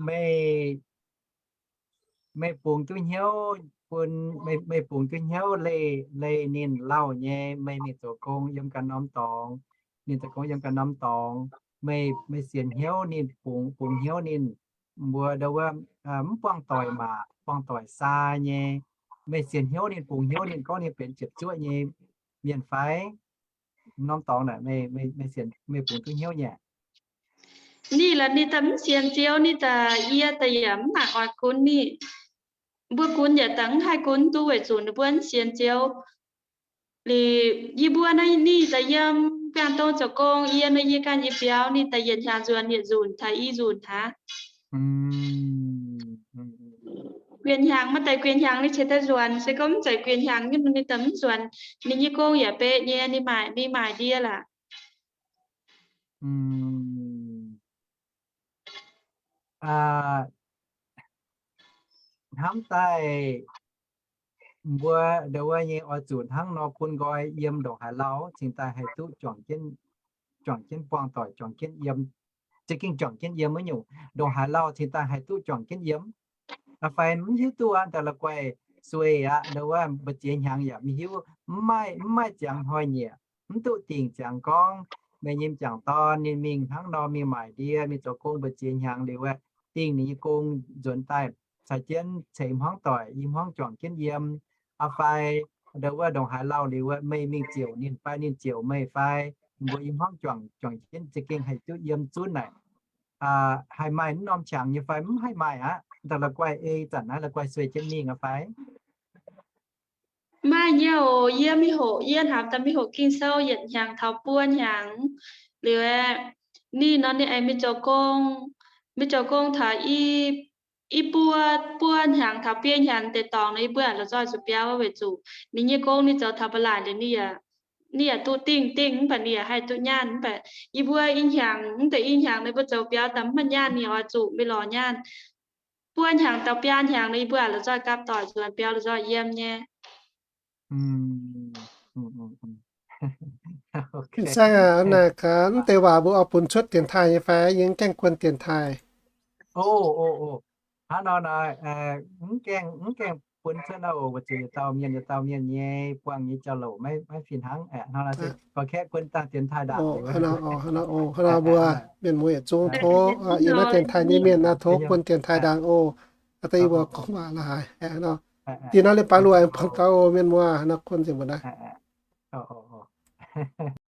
Meih, meih bungx duqv hnyouv bun, meih, meih bungx duqv hnyouv leih, leih ninh lauh nyei, meih mingh zoux gong yiem ganh norm dorngx, ninh zoux gong yiem ganh norm dorngx, meih, meih sienx hnyouv ninh, bungx, bungx hnyouv ninh, mbuo ndo wuov, mv buangh doic maac, buangh doic saa nyei, meih sienx hnyouv ninh, bungx hnyouv ninh gorngv ninh benx ziepc zuoqv nyei mienh fai? Norm dorngx naaic meih, meih, meih sienx, meih bungx duqv hnyouv nyei? Ninh la'ninh daaih mv sienx Ziouv, ninh daaih, yie daaih yaac mv mangc oix gunv ninh. Mbuo gunv yaac dangh mv haih gunv duqv weic zuqc ninh mbuo mv sienx Ziouv. Liuz yie mbuo naaiv ninh daaih yiem biangh dong zoux gong, yie nor yie ganh yie biauv, ninh daaih yietc hnyangx nzuonx yietc nzunc, taux i nzunc hnangv. Guienh hnyangx, maaih deix guienh hnyangx ninh ceix daaih nzuonx, se gorngv mv zeiz guienh hnyangx nyungc ninh daaih mv nzuonx. Ninh nyei gong yaac beqc nyei, ninh maaic, ninh maaic ndie laac. Hnamv daaih mbuo ndo wuov nyei oix zuqc hnangv nor bun nqoi yiem ndongc haaix lauh cingx daaih haih duqv juangc jienv buangh doic, juangc jienv yiem, za'gengh juangc jienv yiem wuov nyungc, ndongc haaix lauh cingx daaih haih duqv juangc jienv yiem? Fai mv hiuv duqv aqv, daaih la'guaih sueih aqv, ndo wuov mbu'ziex hnyangx yaac mv hiuv, mv maaih, mv maaih ziangx hnoi-nyieqc, mv duqv dingc ziangx gorngv meih nyei m'jangc dorn ninh mingh hnangv nor mingh maaic ndie, mingh zoux gong mbu'ziex hnyangx liuz, dingh ninh nyei gong nzuonx daaih caux jienv ceix hmuangv doic, i hmuangv juangc jienv yiem. Aa fai ndo wuov ndongc haaix lauh liuz, meih mingh ziouc ninh fai ninh ziouc meih fai, mbuo i hmuangv juangc, juangc jienv za'gengh haih duqv yiem zunv naaic, haih maaih mv norm qangx nyei fai? Mv haih maaih aqv. Daaih la'guaih ei zanc naaiv la'guaih sueih jienv mingh aqv fai? Maaih nyei oc. Yie mingh hoqc, yie hnamv daaih mingh hoqc Ging-Sou yietc hnyangx taux buo hnyangx liuz aeqv, ninh nor ninh aengx mingh zoux gong, mingh zoux gong taux i, i buo, buo hnyangx taux biei hnyangx deix dorngx nor, yie mbuo la'nzoih zuqc biauv weic zuqc ninh nyei gong ninh zoux taux ba'laqc liuz, ninh yaac duqv dingh dingh mv baac ninh yaac haih duqv nyaanh. Mv baac yie mbuo i hnyangx, mv deix i hnyangx nor mbuo zoux biauv daaih mv maaih nyaanh, ninh oix zuqc mingh lorz nyaanh. Buo hnyangx daux biaa hnyangx nor yie mbuo la'nzoih gapv doic nzuonx biauv la'nzoih yiem nyei. Saeng aac, naaic gaax, mv deix waac mbuo oix bun cuotv dienx taaih nyei fai yie mv gaengh guon dienx taaih? Hnangv nor naaic, mv gaengh, mv gaengh bun cuotv naaiv oc, weic zuqc yietc dauh mienh yietc dauh mienh nyei buangh nyei jauv-louc maiv fih hnangv. Hnangv nor se gorx-kaeqv guon dangh dienx taaih ndaangc. Hnangv nor mbuo mienh muoz yietc zungv tov yiem naaiv dienx taaih nyei mienh naaiv tov guon dienx taaih ndaangc oc. Da'yietv mbuo gorngv waac la'haaix nor, da'nyeic nor leiz-baaix luoqc aengx buangh gaux oc, mienh muoz. Hnangv nor guon nzengc mbuo naaiv.